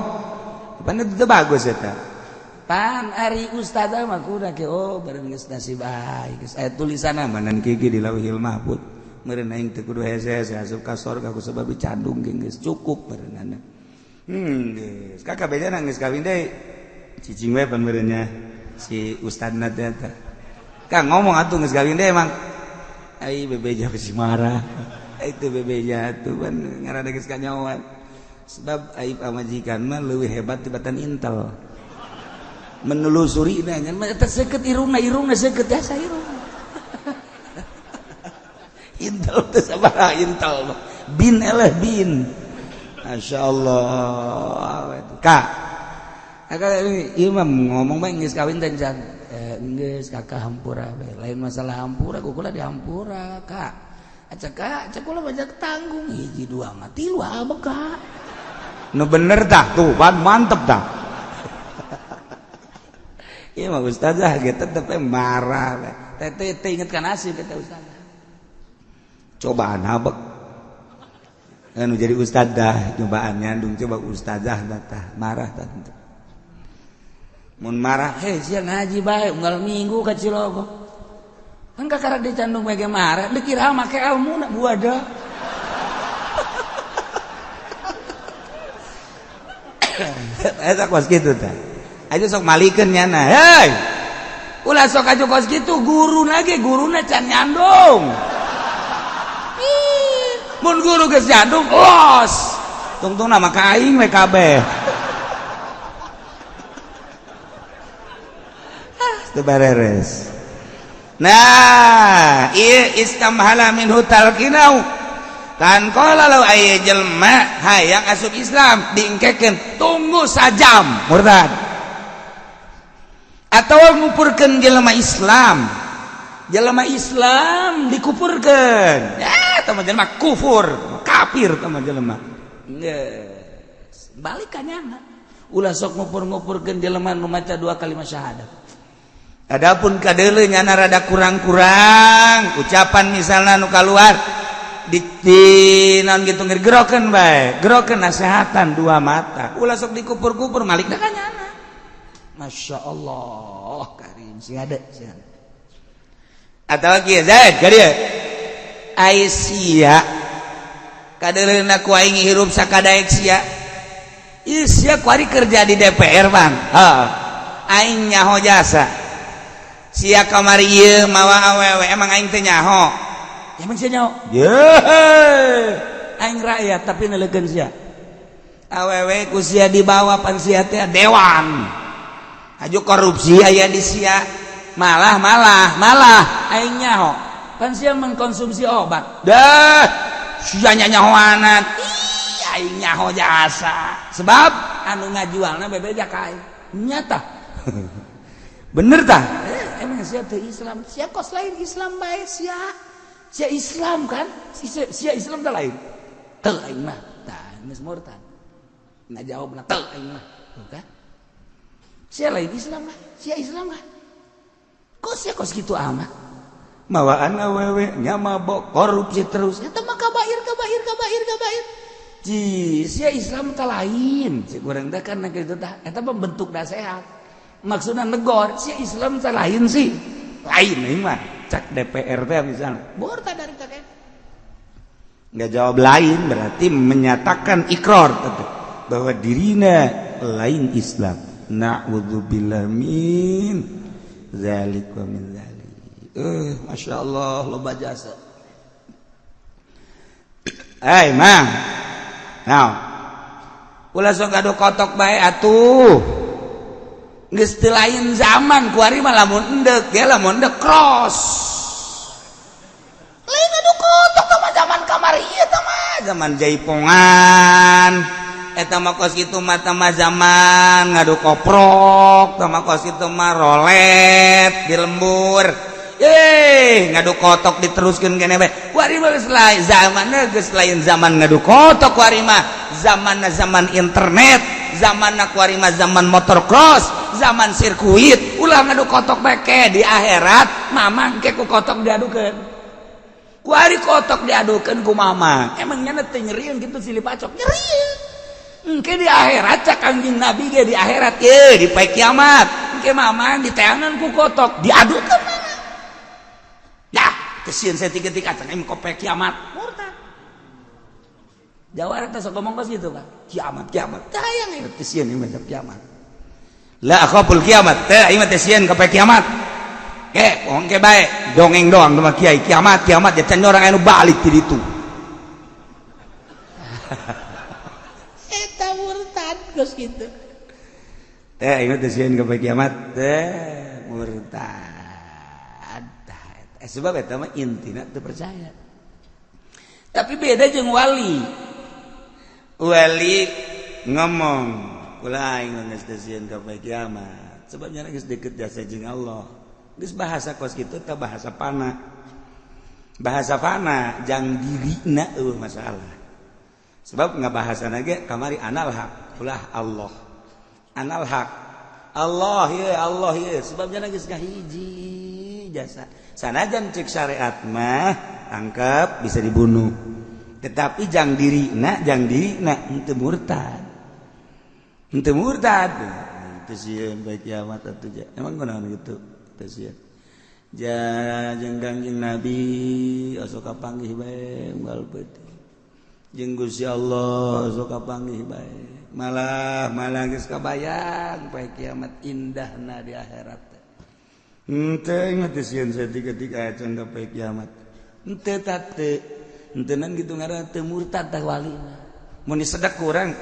Pan itu bagus eta. Pan ari ustazah mah kudu ke oh bareng geus nasib bae geus aya tulisanna manan gigi di Lauhil Mahfuz. Meureun aing teu kudu hese-hese asup ka sorga ku sebab dicandung ge geus cukup meureunana. Geus kakak bejana geus kawin deui. Cicing we pan meureunnya si ustadna teh eta. Kang ngomong atuh geus kawin deui emang. Ai bebeja besi marah. Itu bebeja tuh kan ngaranna geus kanyawan. Sebab ai pamajikan mah leuwih hebat tibatan intel. Menelusuri nya mah eta seukeut irungna, irungna seukeut jasa irung. Intel teh sabaraha intel mah. Bin eleh bin. Masyaallah. Kak. Kakak ieu mah ngomong bae geus kawin teh can. Geus kakak hampura bae. Lain masalah hampura, kukula dihampura, Kak. Acak kak, acak kula banyak tanggung hiji dua mah tilu abek kak. Nu bener tah tuh, pan mantep tah. Ieu mah ustazah ge tetep marah. Teh teh inget ka nasib eta ustazah. Cobaan abek. Anu jadi ustazah cobaan nyandung coba ustazah tah marah tah. Mun marah, heh sia ngaji bae unggal minggu ka Cilogo. Kan kakara dicandung bae marah, dikira make ilmu na buada. Eta kos kitu tah. Aja sok malikeun nyana. Hei. Ulah sok aju kos kitu guruna ge guruna can nyandung. Mun guru geus nyandung los. Tungtungna mah ka aing we kabeh. Teu bareres. Nah, ieu istamhala minhu talqinau. Kan qala law aya jelema hayang asup Islam diengkekeun tunggu sajam murtad. Atawa ngupurkeun jelema Islam. Jelema Islam dikupurkeun. Ya, tah jelema kufur, kafir tah jelema. Beres. Balik ka nyana. Ulah sok ngupur-ngupurkeun jelema nu maca dua kalimat syahadat. Adapun kadeuleu nyana rada kurang-kurang ucapan misalnya nu kaluar di naon gitu gerokeun bae, gerokeun nasehatan dua mata. Ulah sok dikupur-kupur malik ka nyana. Masya Allah, karim sih ada sih. Atau kieu Zaid ka dieu. Ai sia kadeuleuna ku aing hirup sakadaek sia. Ih sia kuari kerja di DPR bang. Heeh. Aing nyaho jasa. Sia kamari ieu mawa awewe emang aing teh nyaho. Emang sia nyaho? Ye. Aing rakyat tapi neleukeun sia. Awewe ku sia dibawa pan sia teh dewan. Haju korupsi aya di sia. Malah malah malah aing nyaho. Pan sia mengkonsumsi obat. Dah sia nyahoanan. Ih aing nyaho jasa. Sebab anu ngajualna bebeja ka aing. Nyata. Bener tah? Emang sia teu Islam, sia kos lain Islam bae sia. Sia Islam kan? Sia Islam teh lain. Teu aing mah. Tah geus murtad. Ngajawabna teu aing mah. Tuh kan? Sia lain Islam lah, sia Islam lah. Kok sia kos kitu amat? Mawaan awewe nya mabok korupsi terus. Eta mah kabair kabair kabair kabair. Ji, sia Islam teh lain. Si kurang teh kan kitu tah. Eta mah bentuk nasehat. Maksudna negor, sia Islam teh lain sih. Lain aing mah. Cak DPR teh misalnya. Murtad dari teh. Nggak jawab lain berarti menyatakan ikrar tetep bahwa dirina lain Islam. Na'udzubillah min zalik wa min zalik. Masya Allah loba jasa. Hey mang, now, ulah sok ngadu kotok bae atuh. Geus teu lain zaman kuari mah lamun endek ge lamun endek cross. Lain ngadu kotok tah mah zaman kamari ieu tah mah zaman jaipongan. Eta mah kos kitu mah tah mah zaman ngadu koprok, tah mah kos kitu mah rolet di lembur. Ngadu kotok diteruskeun keneh bae. Kuari mah geus lain zamanna, geus lain zaman ngadu kotok kuari mah. Zamanna zaman internet, zamanna kuari mah zaman motor cross, zaman sirkuit. Ulah ngadu kotok bae ke di akhirat mamang ke ku kotok diadukeun. Kuari kotok diadukeun ku mamang. Emang nya teu nyerieun kitu silih pacok? Nyerieun. Engke di akhirat cak Kangjeng Nabi ge di akhirat ye di poe kiamat. Engke mamang diteangan ku kotok diadukeun mana? Dah, kesieun saya tiga-tiga cak em kope kiamat. Murtad. Jawara teh sok ngomong kos gitu kan. Kiamat kiamat. Tah hayang ieu teh sieun ieu mah kiamat. La akhaful kiamat. Teh ieu mah teh sieun ka poe kiamat. Ke, bohong ke bae, dongeng doang mah kiai kiamat kiamat ya can orang anu balik ti ditu. Eta murtad geus kitu. Teh ieu teh sieun ka poe kiamat. Teh murtad. Sebab eta mah intina teu percaya. Tapi beda jeung wali. Wali ngomong, kula aing geus teu sieun ka poe kiamat. Sebab nya geus deket jasa jeung Allah. Geus bahasa kos kitu teh bahasa fana. Bahasa fana jang dirina eueuh masalah. Sebab ngabahasana ge kamari anal haq, ulah Allah. Anal haq. Allah ye, Allah ye. Sebab nya geus ngahiji jasa. Sanajan cek syariat mah tangkap bisa dibunuh. Tetapi jang dirina henteu murtad. Henteu murtad. Teu sieun bae kiamat atuh. Emang kunaon kitu? Teu sieun. Ja jeung Kangjeng Nabi osok kapanggih bae unggal peuting. Jeung Gusti Allah osok kapanggih bae. Malah malah geus kabayang poe kiamat indahna di akhirat. Henteu ingat sieun saeutik-eutik acan ka poe kiamat. Henteu teh henteu gitu ngaranna teu murtad tah wali mah. Mun disedek ku urang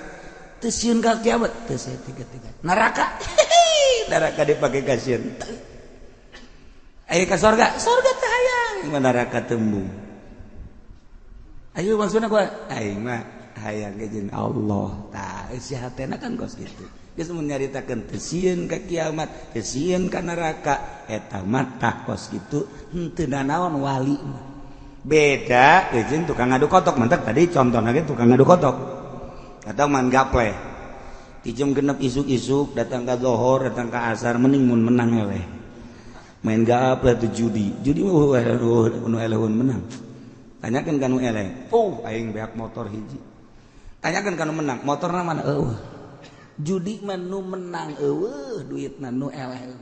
teu sieun ka kiamat teu saeutik-eutik. Neraka neraka dipake kasieun. Ayo ka sorga, sorga teh hayang. Mah neraka tembung. Ayo maksudna kumaha? Aing mah hayang ge jeung Allah. Tah eusi hatena kan kos kitu. Geus mun nyaritakeun teu sieun ka kiamat, teu sieun ka neraka, eta mah tah kos kitu henteu nanaon wali mah. Beda jeung tukang ngadu kotok, mantak tadi contohna ge tukang ngadu kotok. Atau man gaple. Ti jam 6 isuk-isuk datang ka zohor, datang ka asar, mending mun menang eleh. Main gaplah tuh judi. Judi mah nu eleh menang. Tanyakan ka nu eleh. Oh, aing beak motor hiji. Tanyakan ka nu menang, motorna mana? Eueuh. Judi mah nu menang eueuh, duitna nu eleh.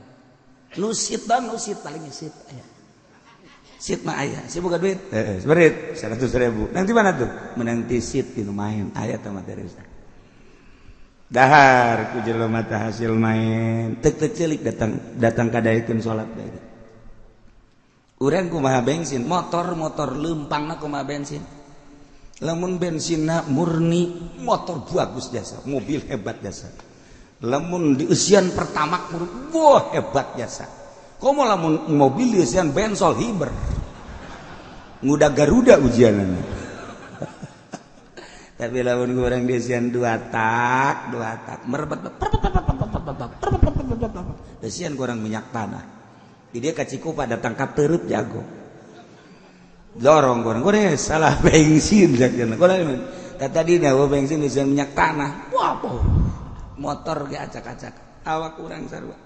Nu sit bang, nu sit paling sit aya. Sit mah aya, si boga duit. Heeh, seberit 100.000. Nanti mana tuh? Menang ti sit di main. Aya teh materi. Dahar ku jelema teh hasil main. Tek-tek celik datang kadaekeun salat bae. Urang kumaha bensin, motor-motor leumpangna kumaha bensin. Lamun bensinna murni, motor bagus jasa, mobil hebat jasa. Lamun dieusian pertamax murni, wah hebat jasa. Komo lamun mobil dieusian bensol hiber. Nguda Garuda ujianana. Tapi lamun urang dieusian dua tak merebet deusian kurang minyak tanah. Di dia ka Cikupa datang ka Teureub jago. Dorong kurang gore salah bensin cenah. Tadi nyawa bensin deusian minyak tanah. Wah, motor ge acak-acak. Awak urang sarua.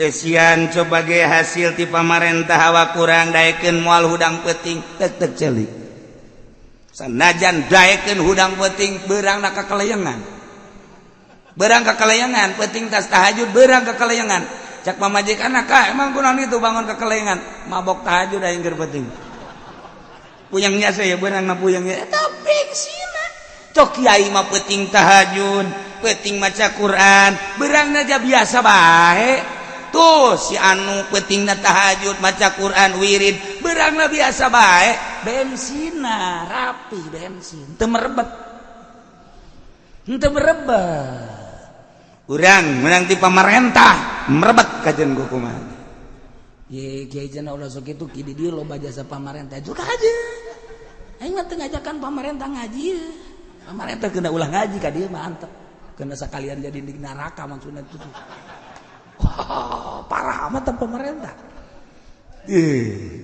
Eusian coba ge hasil ti pamarentah awak urang daekeun moal hudang peuting tek-tek celik. Sanajan daekeun hudang peuting beurangna ka kalayangan. Beurang ka kalayangan, peuting tas tahajud beurang ka kalayangan. Cak pamajikan ka emang kunaon itu bangun ka kalayangan, mabok tahajud aing keur peuting. Puyangnya saya beurangna puyangnya eta bensinna. Cok kiai mah peuting tahajud, peuting maca Quran, beurangna aja biasa bae. Tuh si anu peutingna tahajud, maca Quran, wirid, beurangna biasa bae. Bensinna rapi bensin, teu merebet. Henteu merebet. Urang menang ti pamarentah, merebet kajian ku kumaha. Ye kiai cenah ulah sok kitu ki di dieu loba jasa pamarentah juga aja. Aing mah teu ngajakan pamarentah ngaji. Pamarentah kena ulah ngaji ka dieu mah antep. Kena sakalian jadi di neraka maksudna itu. Wah, parah amat pemerintah.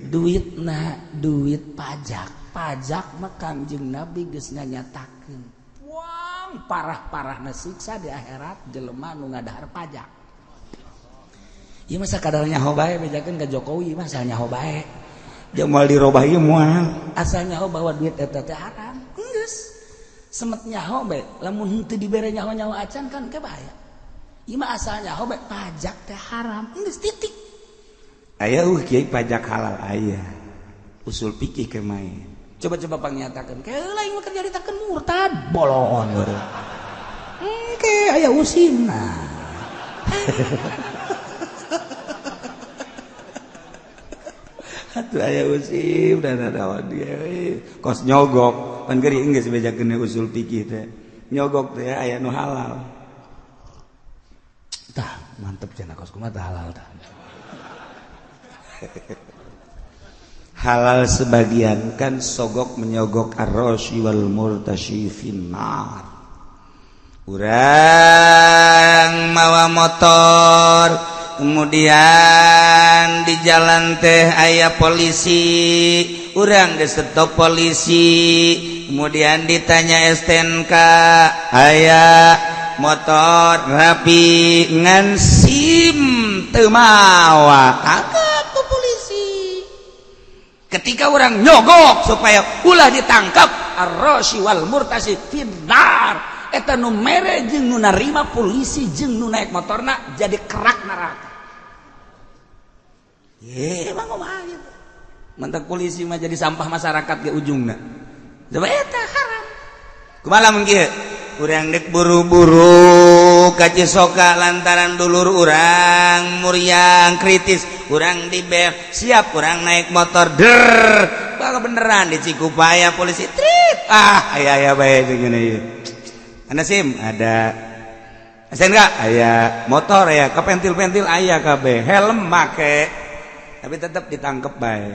Duitna duit pajak. Pajak mah Kangjeng Nabi geus nganyatakeun. Wang parah-parahna siksa di akhirat jelema nu ngadahar pajak. Ieu mah sakadar nyaho bae bejakeun ka Jokowi mah asal nyaho bae. Jeung moal dirobah ieu moal. Asal nyaho bahwa duit eta teh haram. Geus. Semet nyaho bae, lamun henteu dibere nyaho-nyaho acan kan ke bahaya. Ieu mah asal nyaho bae pajak teh haram. Geus titik. Aya kiai pajak halal aya. Usul fikih ke main. Coba-coba pangyatakeun. Keula aing mah kerja ditakeun murtad bolon urang. Engke aya usimna. Atuh aya usim dan ada dia kos nyogok pan geuring geus bejakeun usul fikih teh. Nyogok teh aya nu halal. Tah, mantep cenah kos kumaha tah halal tah. Halal sebagian kan sogok menyogok ar-rasyi wal murtasyi finnar. Urang mawa motor, kemudian di jalan teh aya polisi, urang disetop polisi, kemudian ditanya STNK, aya motor rapi ngan SIM teu mawa, tangkap tuh polisi. Ketika orang nyogok supaya ulah ditangkap, ar-rasyi wal murtasyi finnar. Eta nu mere jeung nu narima polisi jeung nu naik motorna jadi kerak neraka. Ye, emang kumaha gitu. Mantak polisi mah jadi sampah masyarakat ke ujungna. Coba eta haram. Kumaha lamun kieu? Urang dek buru-buru ka Cisoka lantaran dulur urang muriang kritis, urang dibel, siap urang naik motor der. Bakal beneran di Cikupa aya polisi trit. Ah, aya aya bae jeung ieu. Anda SIM ada, SNK aya, motor aya, kepentil-pentil aya kabeh, helm make, tapi tetap ditangkep bae.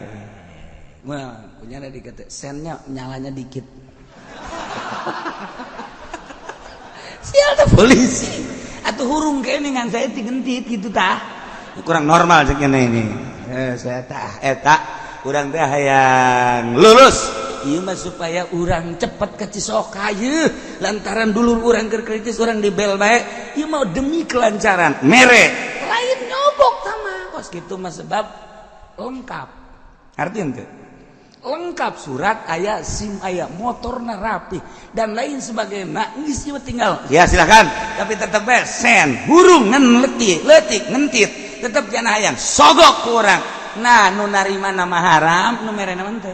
Wah, punya ada dikata sennya nyalanya dikit. Sial tuh polisi. Atau hurung kene ngan saya digentit gitu tah. Kurang normal cek ini. Saya tah eta urang teh hayang lulus. Ieu mah supaya urang cepet ke Cisoka ieu lantaran dulur urang keur kritis urang dibel bae. Ieu mah demi kelancaran mere. Lain nyobok sama kos kitu mah sebab lengkap. Artinya teu? Lengkap surat aya, SIM aya, motorna rapi dan lain sebagainya. Geus ieu tinggal ya silakan, tapi tetep bae sen hurung ngan letik leutik ngentit tetep jangan hayang sogok ku urang. Nah, nu narima nama haram, nu mere nama teu.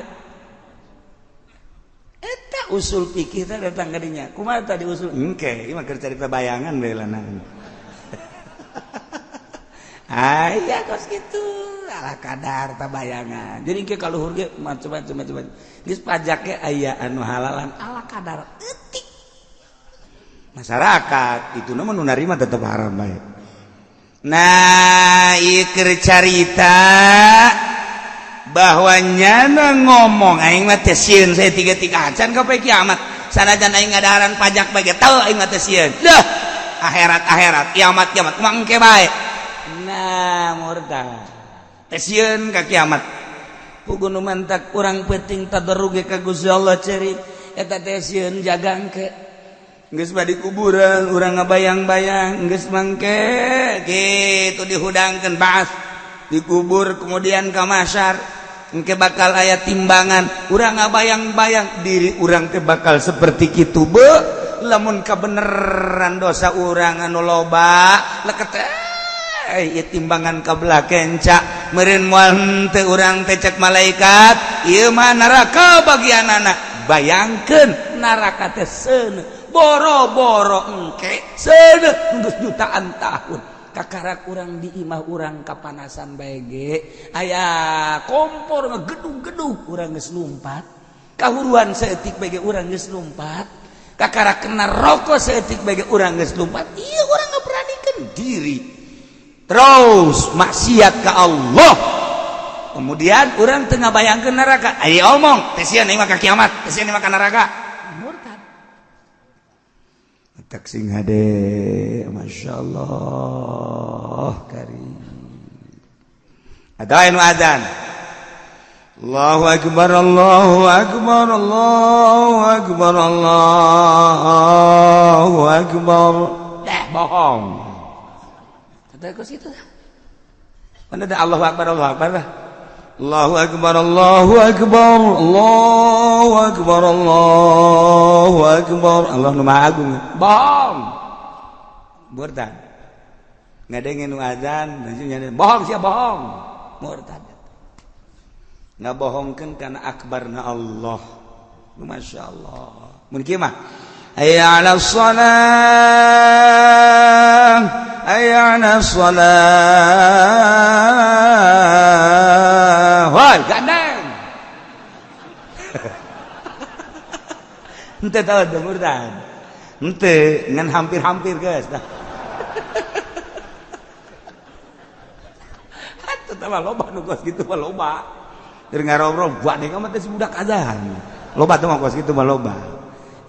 Eta usul fikih teh datang ka dinya. Kumaha tadi usul? Engke, ieu mah keur carita bayangan bae lah. Aya kos kitu ala kadar ta bayangan. Jadi engke kaluhur ge macam-macam macam. Geus pajak ge aya anu halalan ala kadar eutik. Masyarakat itu nama nu narima tetep haram bae. Nah, ieu keur carita bahwa nyana ngomong aing mah teh sieun saya tiga-tiga acan ka poe kiamat. Sanajan aing ngadaharan pajak bae ge teu aing mah teh sieun. Dah akhirat akhirat kiamat kiamat kumaha engke bae. Nah, murtad. Teh sieun ka kiamat. Puguh nu mantak urang penting tadarruge ka Gusti Allah ceurik eta teh sieun jaga engke. Geus badi kuburan urang ngabayang-bayang geus mangke kitu dihudangkeun baas dikubur kemudian ka mahsyar engke bakal aya timbangan urang ngabayang-bayang diri urang teh bakal seperti kitu be lamun kabeneran dosa urang anu loba leket ieu timbangan kabelah kenca meureun moal henteu urang teh cek malaikat ieu mah neraka bagianana. Bayangkeun neraka teh seuneu boro-boro engke seuneu geus jutaan tahun kakarak urang di imah urang kapanasan bae ge aya kompor ngegedug-gedug urang geus lumpat kahuruan saeutik bae ge urang geus lumpat kakara kena rokok saeutik bae ge urang geus lumpat. Ieu urang ngaberanikeun diri terus maksiat ka Allah kemudian urang teu ngabayangkeun neraka aya omong teh sieun aing mah ka kiamat teh sieun aing mah ka neraka murtad. Tak sing hade Masya Allah karim ada anu adzan Allahu akbar Allahu akbar Allahu akbar Allahu akbar. Dah bohong kata kos itu. Mana ada Allahu akbar Allahu akbar lah. Allahu akbar Allahu akbar Allahu akbar Allahu akbar Allah nu maha agung. Bohong murtad ngadengin nu azan bohong sia bohong murtad ngabohongkeun kana akbarna Allah. Masya Allah mun kieu mah hayya 'alas shalah hayya 'alas shalah wah gandeng henteu tahu teu murtad henteu ngan hampir-hampir geus dah. Atuh tah loba nu kos kitu mah loba keur ngarobrol buat mah teh si budak azan loba teh mah kos kitu mah loba.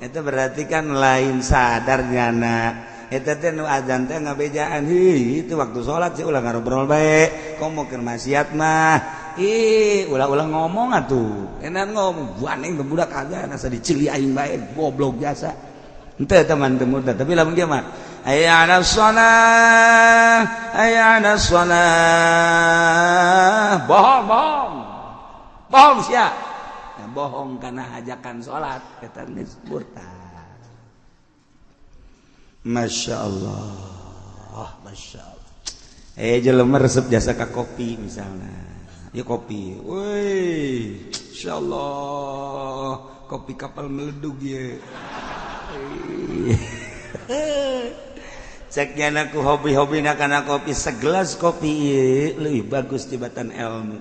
Eta berarti kan lain sadar nyana eta teh nu azan teh ngabejaan heuh itu waktu salat sih ulah ngarobrol bae komo keur maksiat mah ih ulah-ulah ngomong atuh enak ngomong buaneng teh budak azan asa dicili aing bae goblok jasa henteu teman teu murtad. Tapi lamun dia mah hayya 'alas shalah hayya 'alas shalah bohong bohong bohong sia. Nah, bohong karena ajakan salat eta geus murtad. Masya Allah Masya Allah. Jelema resep jasa ka kopi misalnya ya kopi woi Masya Allah kopi kapal meledug ya. Ceknya aku hobi-hobi nak kana kopi segelas kopi ieu leuwih bagus tibatan ilmu.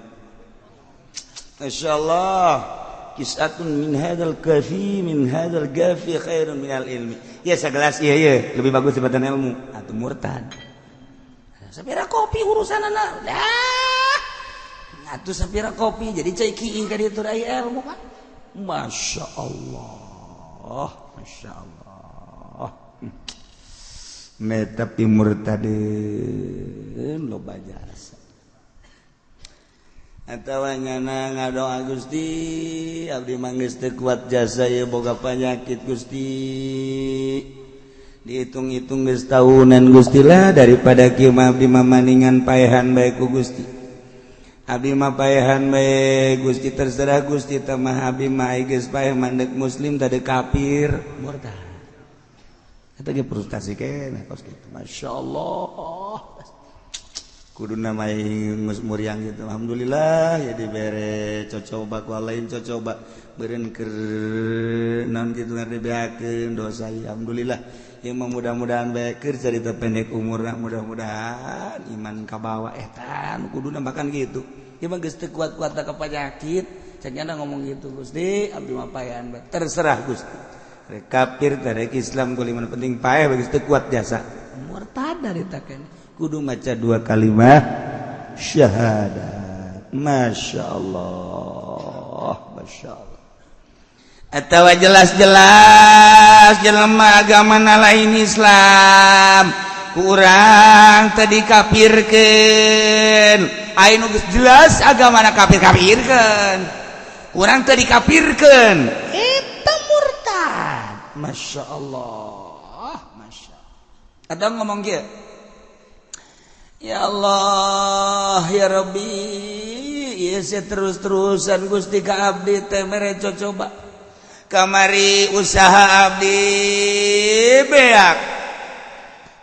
Masya Allah kisatun min hadzal kafi min hadzal gafi khairun minal ilmi. Ya segelas iya iya lebih bagus tibatan ilmu atau murtad. Sapira kopi urusanana. Dah. Atuh sapira kopi jadi cai kiing ka dieu teh ilmu kan. Masya Allah Masya Allah. Tapi murtadin loba jasa. Atawa nyana ngadoa, "Gusti, abdi mah geus teu kuat jasa ieu, boga penyakit, Gusti, dihitung-hitung geus tahunan, Gusti lah. Daripada kieu mah abdi mah maningan paehan bae ku Gusti, abdi mah paehan bae, Gusti. Terserah Gusti tah mah, abdi mah geus paeh, mandek muslim tadi kafir." Murtad eta ge, frustasi keneh kos kitu. Masya Allah, kudu namai geus muriang gitu. Alhamdulillah ya, dibere cocoba ku lain, cocoba beureun keur naon kitu, dibeakeun dosa. Alhamdulillah ya, mudah-mudahan bae keur carita pendek umurna, mudah-mudahan iman kabawa. Eta nu kuduna bahkan gitu. Ieu mah geus teu kuat-kuat ka penyakit, cenah ngomong gitu, "Gusti, abdi mah paehan, terserah Gusti, rek kafir rek Islam, kuliman penting paeh, geus teu kuat jasa." Murtad dari taken kudu maca dua kalimat syahadat. Masya Allah, Masya Allah. Atau jelas-jelas jelema agama lain Islam, kurang tadi kafirkeun. Aya nu geus jelas agama kafir, kafirkeun. Kurang tadi kafirkeun, eta murtad. Masya Allah, Masya. Atau ngomong kieu, "Ya Allah, ya Rabbi, ieu terus-terusan Gusti ka abdi teh mere cocoba. Kamari usaha abdi beak,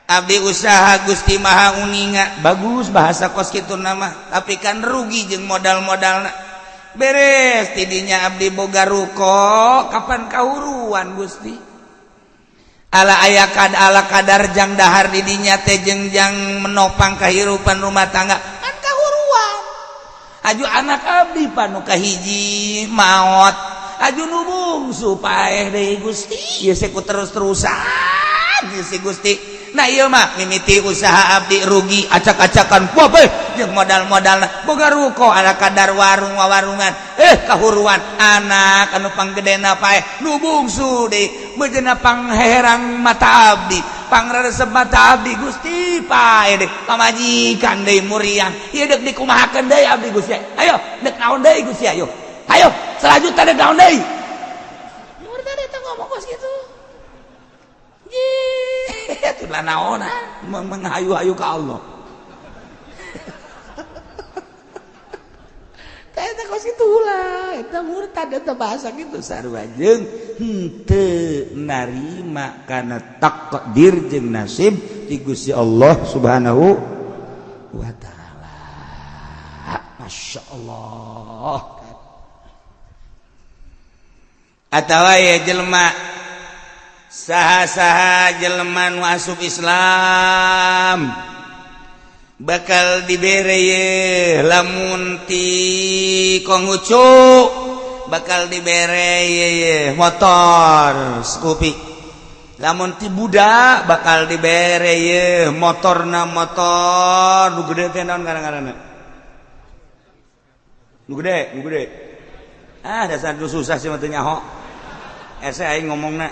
abdi usaha, Gusti Maha uninga." Bagus bahasa kos kitu nama, tapi kan rugi jeung modal-modalna. Beres tidinya abdi boga ruko, kapan kahuruan, Gusti? Ala aya kad ala kadar jang dahar didinya teh jeung jang menopang kehidupan rumah tangga, kan kahuruan. Aju anak abdi panu kahiji maot, aju nu bungsu paeh deui, Gusti. Ieu ku terus-terusan ieu si Gusti. Nah, ieu mah mimiti usaha abdi rugi acak-acakan, wah, jeung modal-modalna. Boga ruko ala kadar warung warungan, kahuruan. Anak anu panggedena paeh, nu bungsu deui meujeuhna pangherang mata abdi, pangresep mata abdi, Gusti, paeh deui. Pamajikan deui muriang. Ieu deuk dikumahakeun deui abdi, Gusti? Ayo, deuk naon deui, Gusti? Ayo, ayo, selanjutnya deuk naon deui? Murtad eta ngomong kos kitu. Itulah naonan menghayu-hayu ke Allah. Eta kos kitu lah, eta murtad eta bahasa gitu. Sarua jeung henteu narima kana takdir jeung nasib ti Gusti Allah Subhanahu wa taala. Masya Allah. Atawa ya jelema saha-saha jelema nu asup Islam bakal dibere ye, lamun ti Konghucu bakal dibere ye, ye motor Scoopy, lamun ti Buddha bakal dibere ye motorna, motor nu gede teh naon ngaran-ngaranna, nu gede, nu gede. Ah, dasar nu susah sih mah teu nyaho ese aing ngomongna.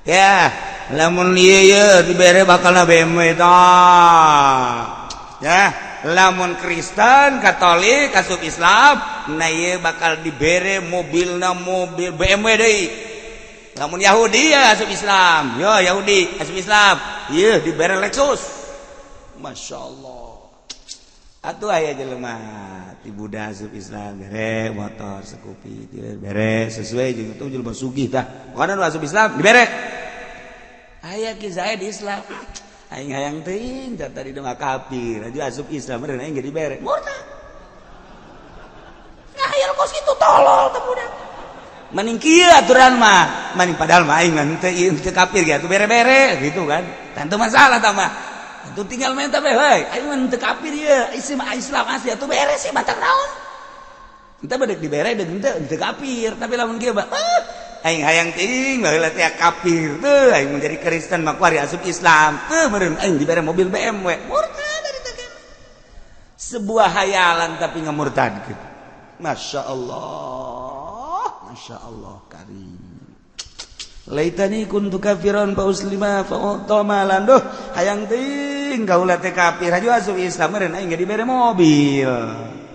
Ya, lamun ieu ye dibere bakalna BMW tah ya. Lamun Kristen Katolik asup Islam, nah, ieu bakal dibere mobilna mobil BMW deui. Lamun Yahudi ya asup Islam, yo Yahudi asup Islam, ieu dibere Lexus. Masya Allah. Atuh aya jelema ti Buddha asup Islam bere motor Scoopy, bere sesuai jeung itu jelema sugih tah. Pokona nu asup Islam dibere. Aya ki saya di Islam, aing hayang teuing tadi mah kafir, aju asup Islam meureun aing ge dibere. Murtad. Ngahayal kos kitu, tolol teh budak. Mending kieu aturan mah, mending padahal mah aing mah henteu ieu henteu kafir ge atuh bere-bere gitu kan. Tentu masalah tah mah. Atuh tinggal minta bae, heuy, aing mah henteu kafir ieu, isi mah Islam asli atuh bere sih, batak naon. Entah bedek dibere deuk henteu henteu kafir, tapi lamun kieu mah, ah, aing hayang teuing baheula teh kafir teu, aing menjadi Kristen mah kuari asup Islam teu meureun aing dibere mobil BMW. Murtad dari teh. Sebuah hayalan tapi ngamurtadkeun. Masya Allah, Masya Allah karim. Laitani kuntu kafiran fa uslima fa malan. Duh, hayang teuing kaula teh kafir, aju asup Islam meureun aing dibere mobil.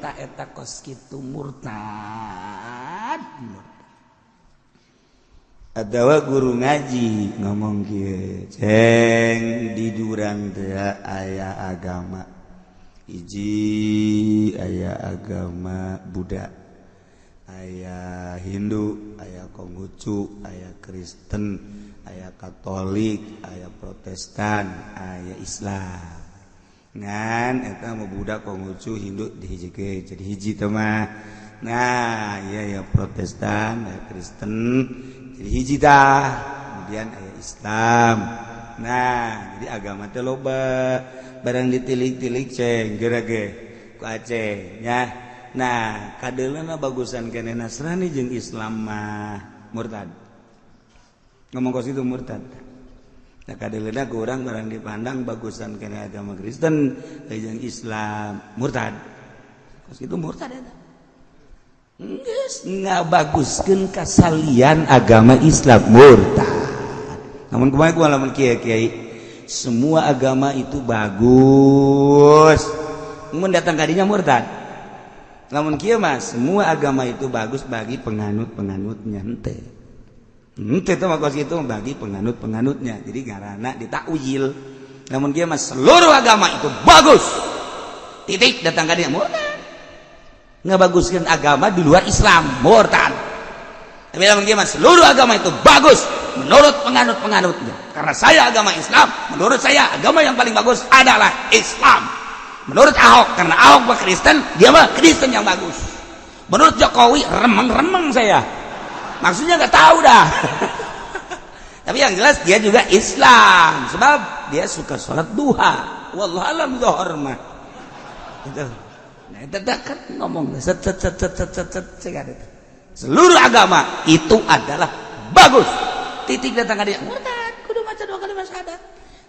Ta eta kos kitu murtad. Atawa guru ngaji ngomong kieu, ceng di jurang teh aya agama hiji, aya agama Buddha, aya Hindu, aya Konghucu, aya Kristen, aya Katolik, aya Protestan, aya Islam. Ngan eta mah Buddha, Konghucu, Hindu dihijikeun jadi hiji teh mah. Nah, iya ya Protestan, aya Kristen jadi hiji dah. Kemudian aya Islam. Nah, jadi agama teh loba, barang ditilik-tilik ceng geura ge ku Aceh nya. Nah, kadeulana bagusan kene Nasrani jeung Islam mah murtad. Ngomong kos itu murtad. Nah, kadeulana ku urang barang dipandang bagusan kene agama Kristen jeung Islam murtad. Kos itu murtad eta. Geus ngabaguskeun kasalian agama Islam murtad. Namun kumaha ku lamun kiai-kiai semua agama itu bagus. Mun datang ka dinya murtad. Lamun kieu mah semua agama itu bagus bagi penganut-penganutnya henteu. Henteu teh mah kos kitu bagi penganut-penganutnya. Jadi ngaranna ditakwil. Lamun kieu mah seluruh agama itu bagus. Titik datang ka dinya murtad. Ngabaguskeun agama di luar Islam murtad. Tapi lamun kieu mah seluruh agama itu bagus menurut penganut-penganutnya. Karena saya agama Islam, menurut saya agama yang paling bagus adalah Islam. Menurut Ahok, karena Ahok mah Kristen, dia mah Kristen yang bagus. Menurut Jokowi, remeng-remeng saya. Maksudnya nggak tahu dah. Tapi yang jelas dia juga Islam, sebab dia suka sholat duha. Wallahu alam zuhur mah. Gitu. Nah, itu kan ngomong set set set set set set set set. Seluruh agama itu adalah bagus. Titik datang ka dia murtad, kudu maca dua kalimat syahadat.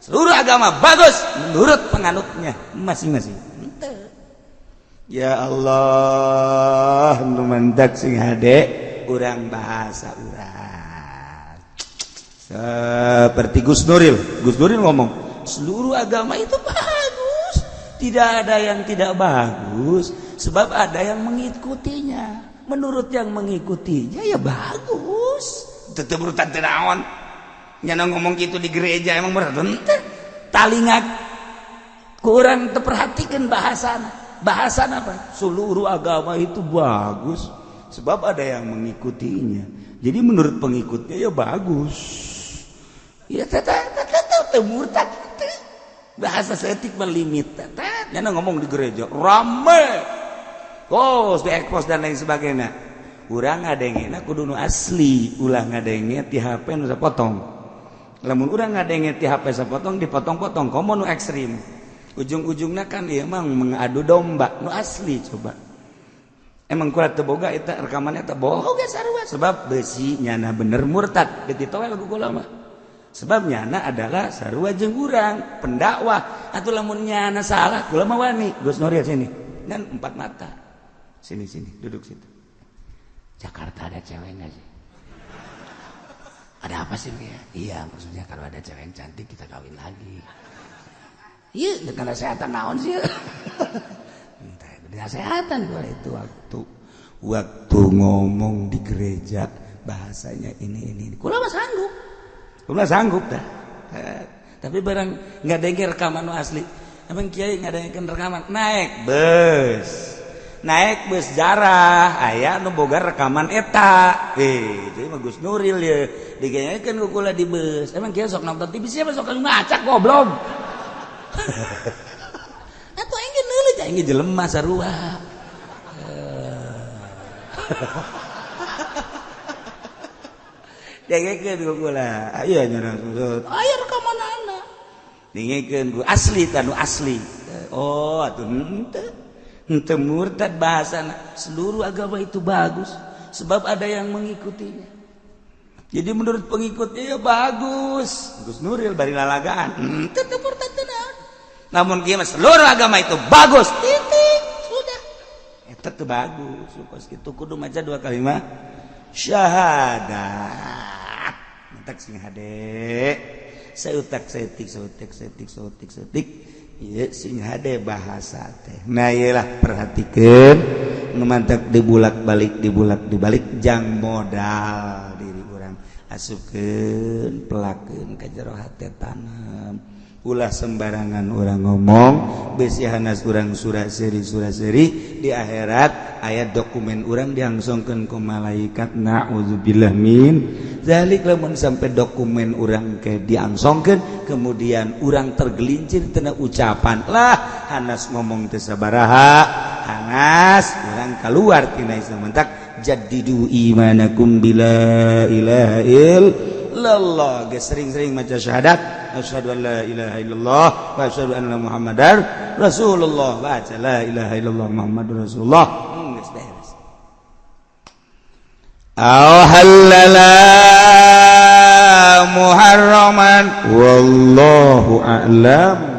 Seluruh agama bagus menurut penganutnya masing-masing. Ya Allah, nu mendak sing hade urang bahasa urang. Seperti Gus Nuril, Gus Nuril ngomong, seluruh agama itu bagus. Tidak ada yang tidak bagus, sebab ada yang mengikutinya. Menurut yang mengikutinya ya bagus. Tetep murtad teu naon. Nyana ngomong gitu di gereja emang murtad henteu. Talinga kurang terperhatikan bahasana. Bahasan apa? Seluruh agama itu bagus sebab ada yang mengikutinya. Jadi menurut pengikutnya ya bagus. Ya tetep murtad. Bahasa seetik melimit. Nyana ngomong di gereja rame. Kos di ekspos dan lain sebagainya. Urang ngadengena kudu nu asli, ulah ngadenge ti HP nu sapotong. Lamun urang ngadenge ti HP sapotong dipotong-potong komo nu ekstrim. Ujung-ujungnya kan ieu emang mengadu domba nu asli coba. Emang kula teu boga eta rekamannya teh boga sarua sebab besi nyana bener murtad dititoel ku kula mah. Sebab nyana adalah sarua jeung urang pendakwah atuh lamun nyana salah kula mah wani. Gus Nuril sini dan empat mata. Sini sini duduk situ. Jakarta ada cewek nggak sih? Ada apa sih ya? Iya, maksudnya kalau ada cewek yang cantik kita kawin lagi. Iya, dengan kesehatan naon sih? Entah, kesehatan gua itu waktu ngomong di gereja bahasanya ini. Kula mah sanggup. Kula sanggup dah. Tapi barang nggak denger rekaman asli. Emang kiai nggak dengerin rekaman? Naik bus. Naik bus jarah aya nu boga rekaman eta. Jadi mah Gus Nuril ya digenyekeun ku kula di bus. Emang kiai sok nonton TV siapa sok ngacak goblok. Atuh aing ge neuleut aing ge jelema sarua. Dengekeun ku kula. Aya nya susut. Aya rekamanana. Dengekeun ku asli tanu asli. Oh atuh henteu. Henteu murtad bahasana. Seluruh agama itu bagus sebab ada yang mengikutinya. Jadi menurut pengikutnya ya bagus. Gus Nuril bari lalagaan. Henteu teu murtad teu naon. Namun kieu mah seluruh agama itu bagus. Titik. Sudah. Eta teu bagus. Kos kitu kudu maca dua kalimat syahadat. Mentak sing hade. Seutak seutik seutik seutik seutik seutik. Ieu sing hade bahasa teh. Nah, ieu lah, perhatikeun nu mantak dibulak-balik, dibulak dibalik jang modal diri urang, asupkeun, pelakeun ka jero hate, tanam. Ulah sembarangan orang ngomong, besi hanas urang surat seri, surat seri di akhirat aya dokumen urang diangsongkeun ku malaikat. Naudzubillah min zalik. Lamun sampai dokumen urang ke diangsongkeun, kemudian urang tergelincir tina ucapan lah, hanas ngomong teu sabaraha, hanas urang keluar tina Islam. Mentak jaddidu imanakum bila ilaha illallah. Geus sering-sering maca syahadat, asyhadu an la ilaha illallah wa asyhadu anna muhammadar rasulullah. Baca la ilaha illallah muhammadur rasulullah, geus beres. Aw halala muharraman, wallahu a'lam.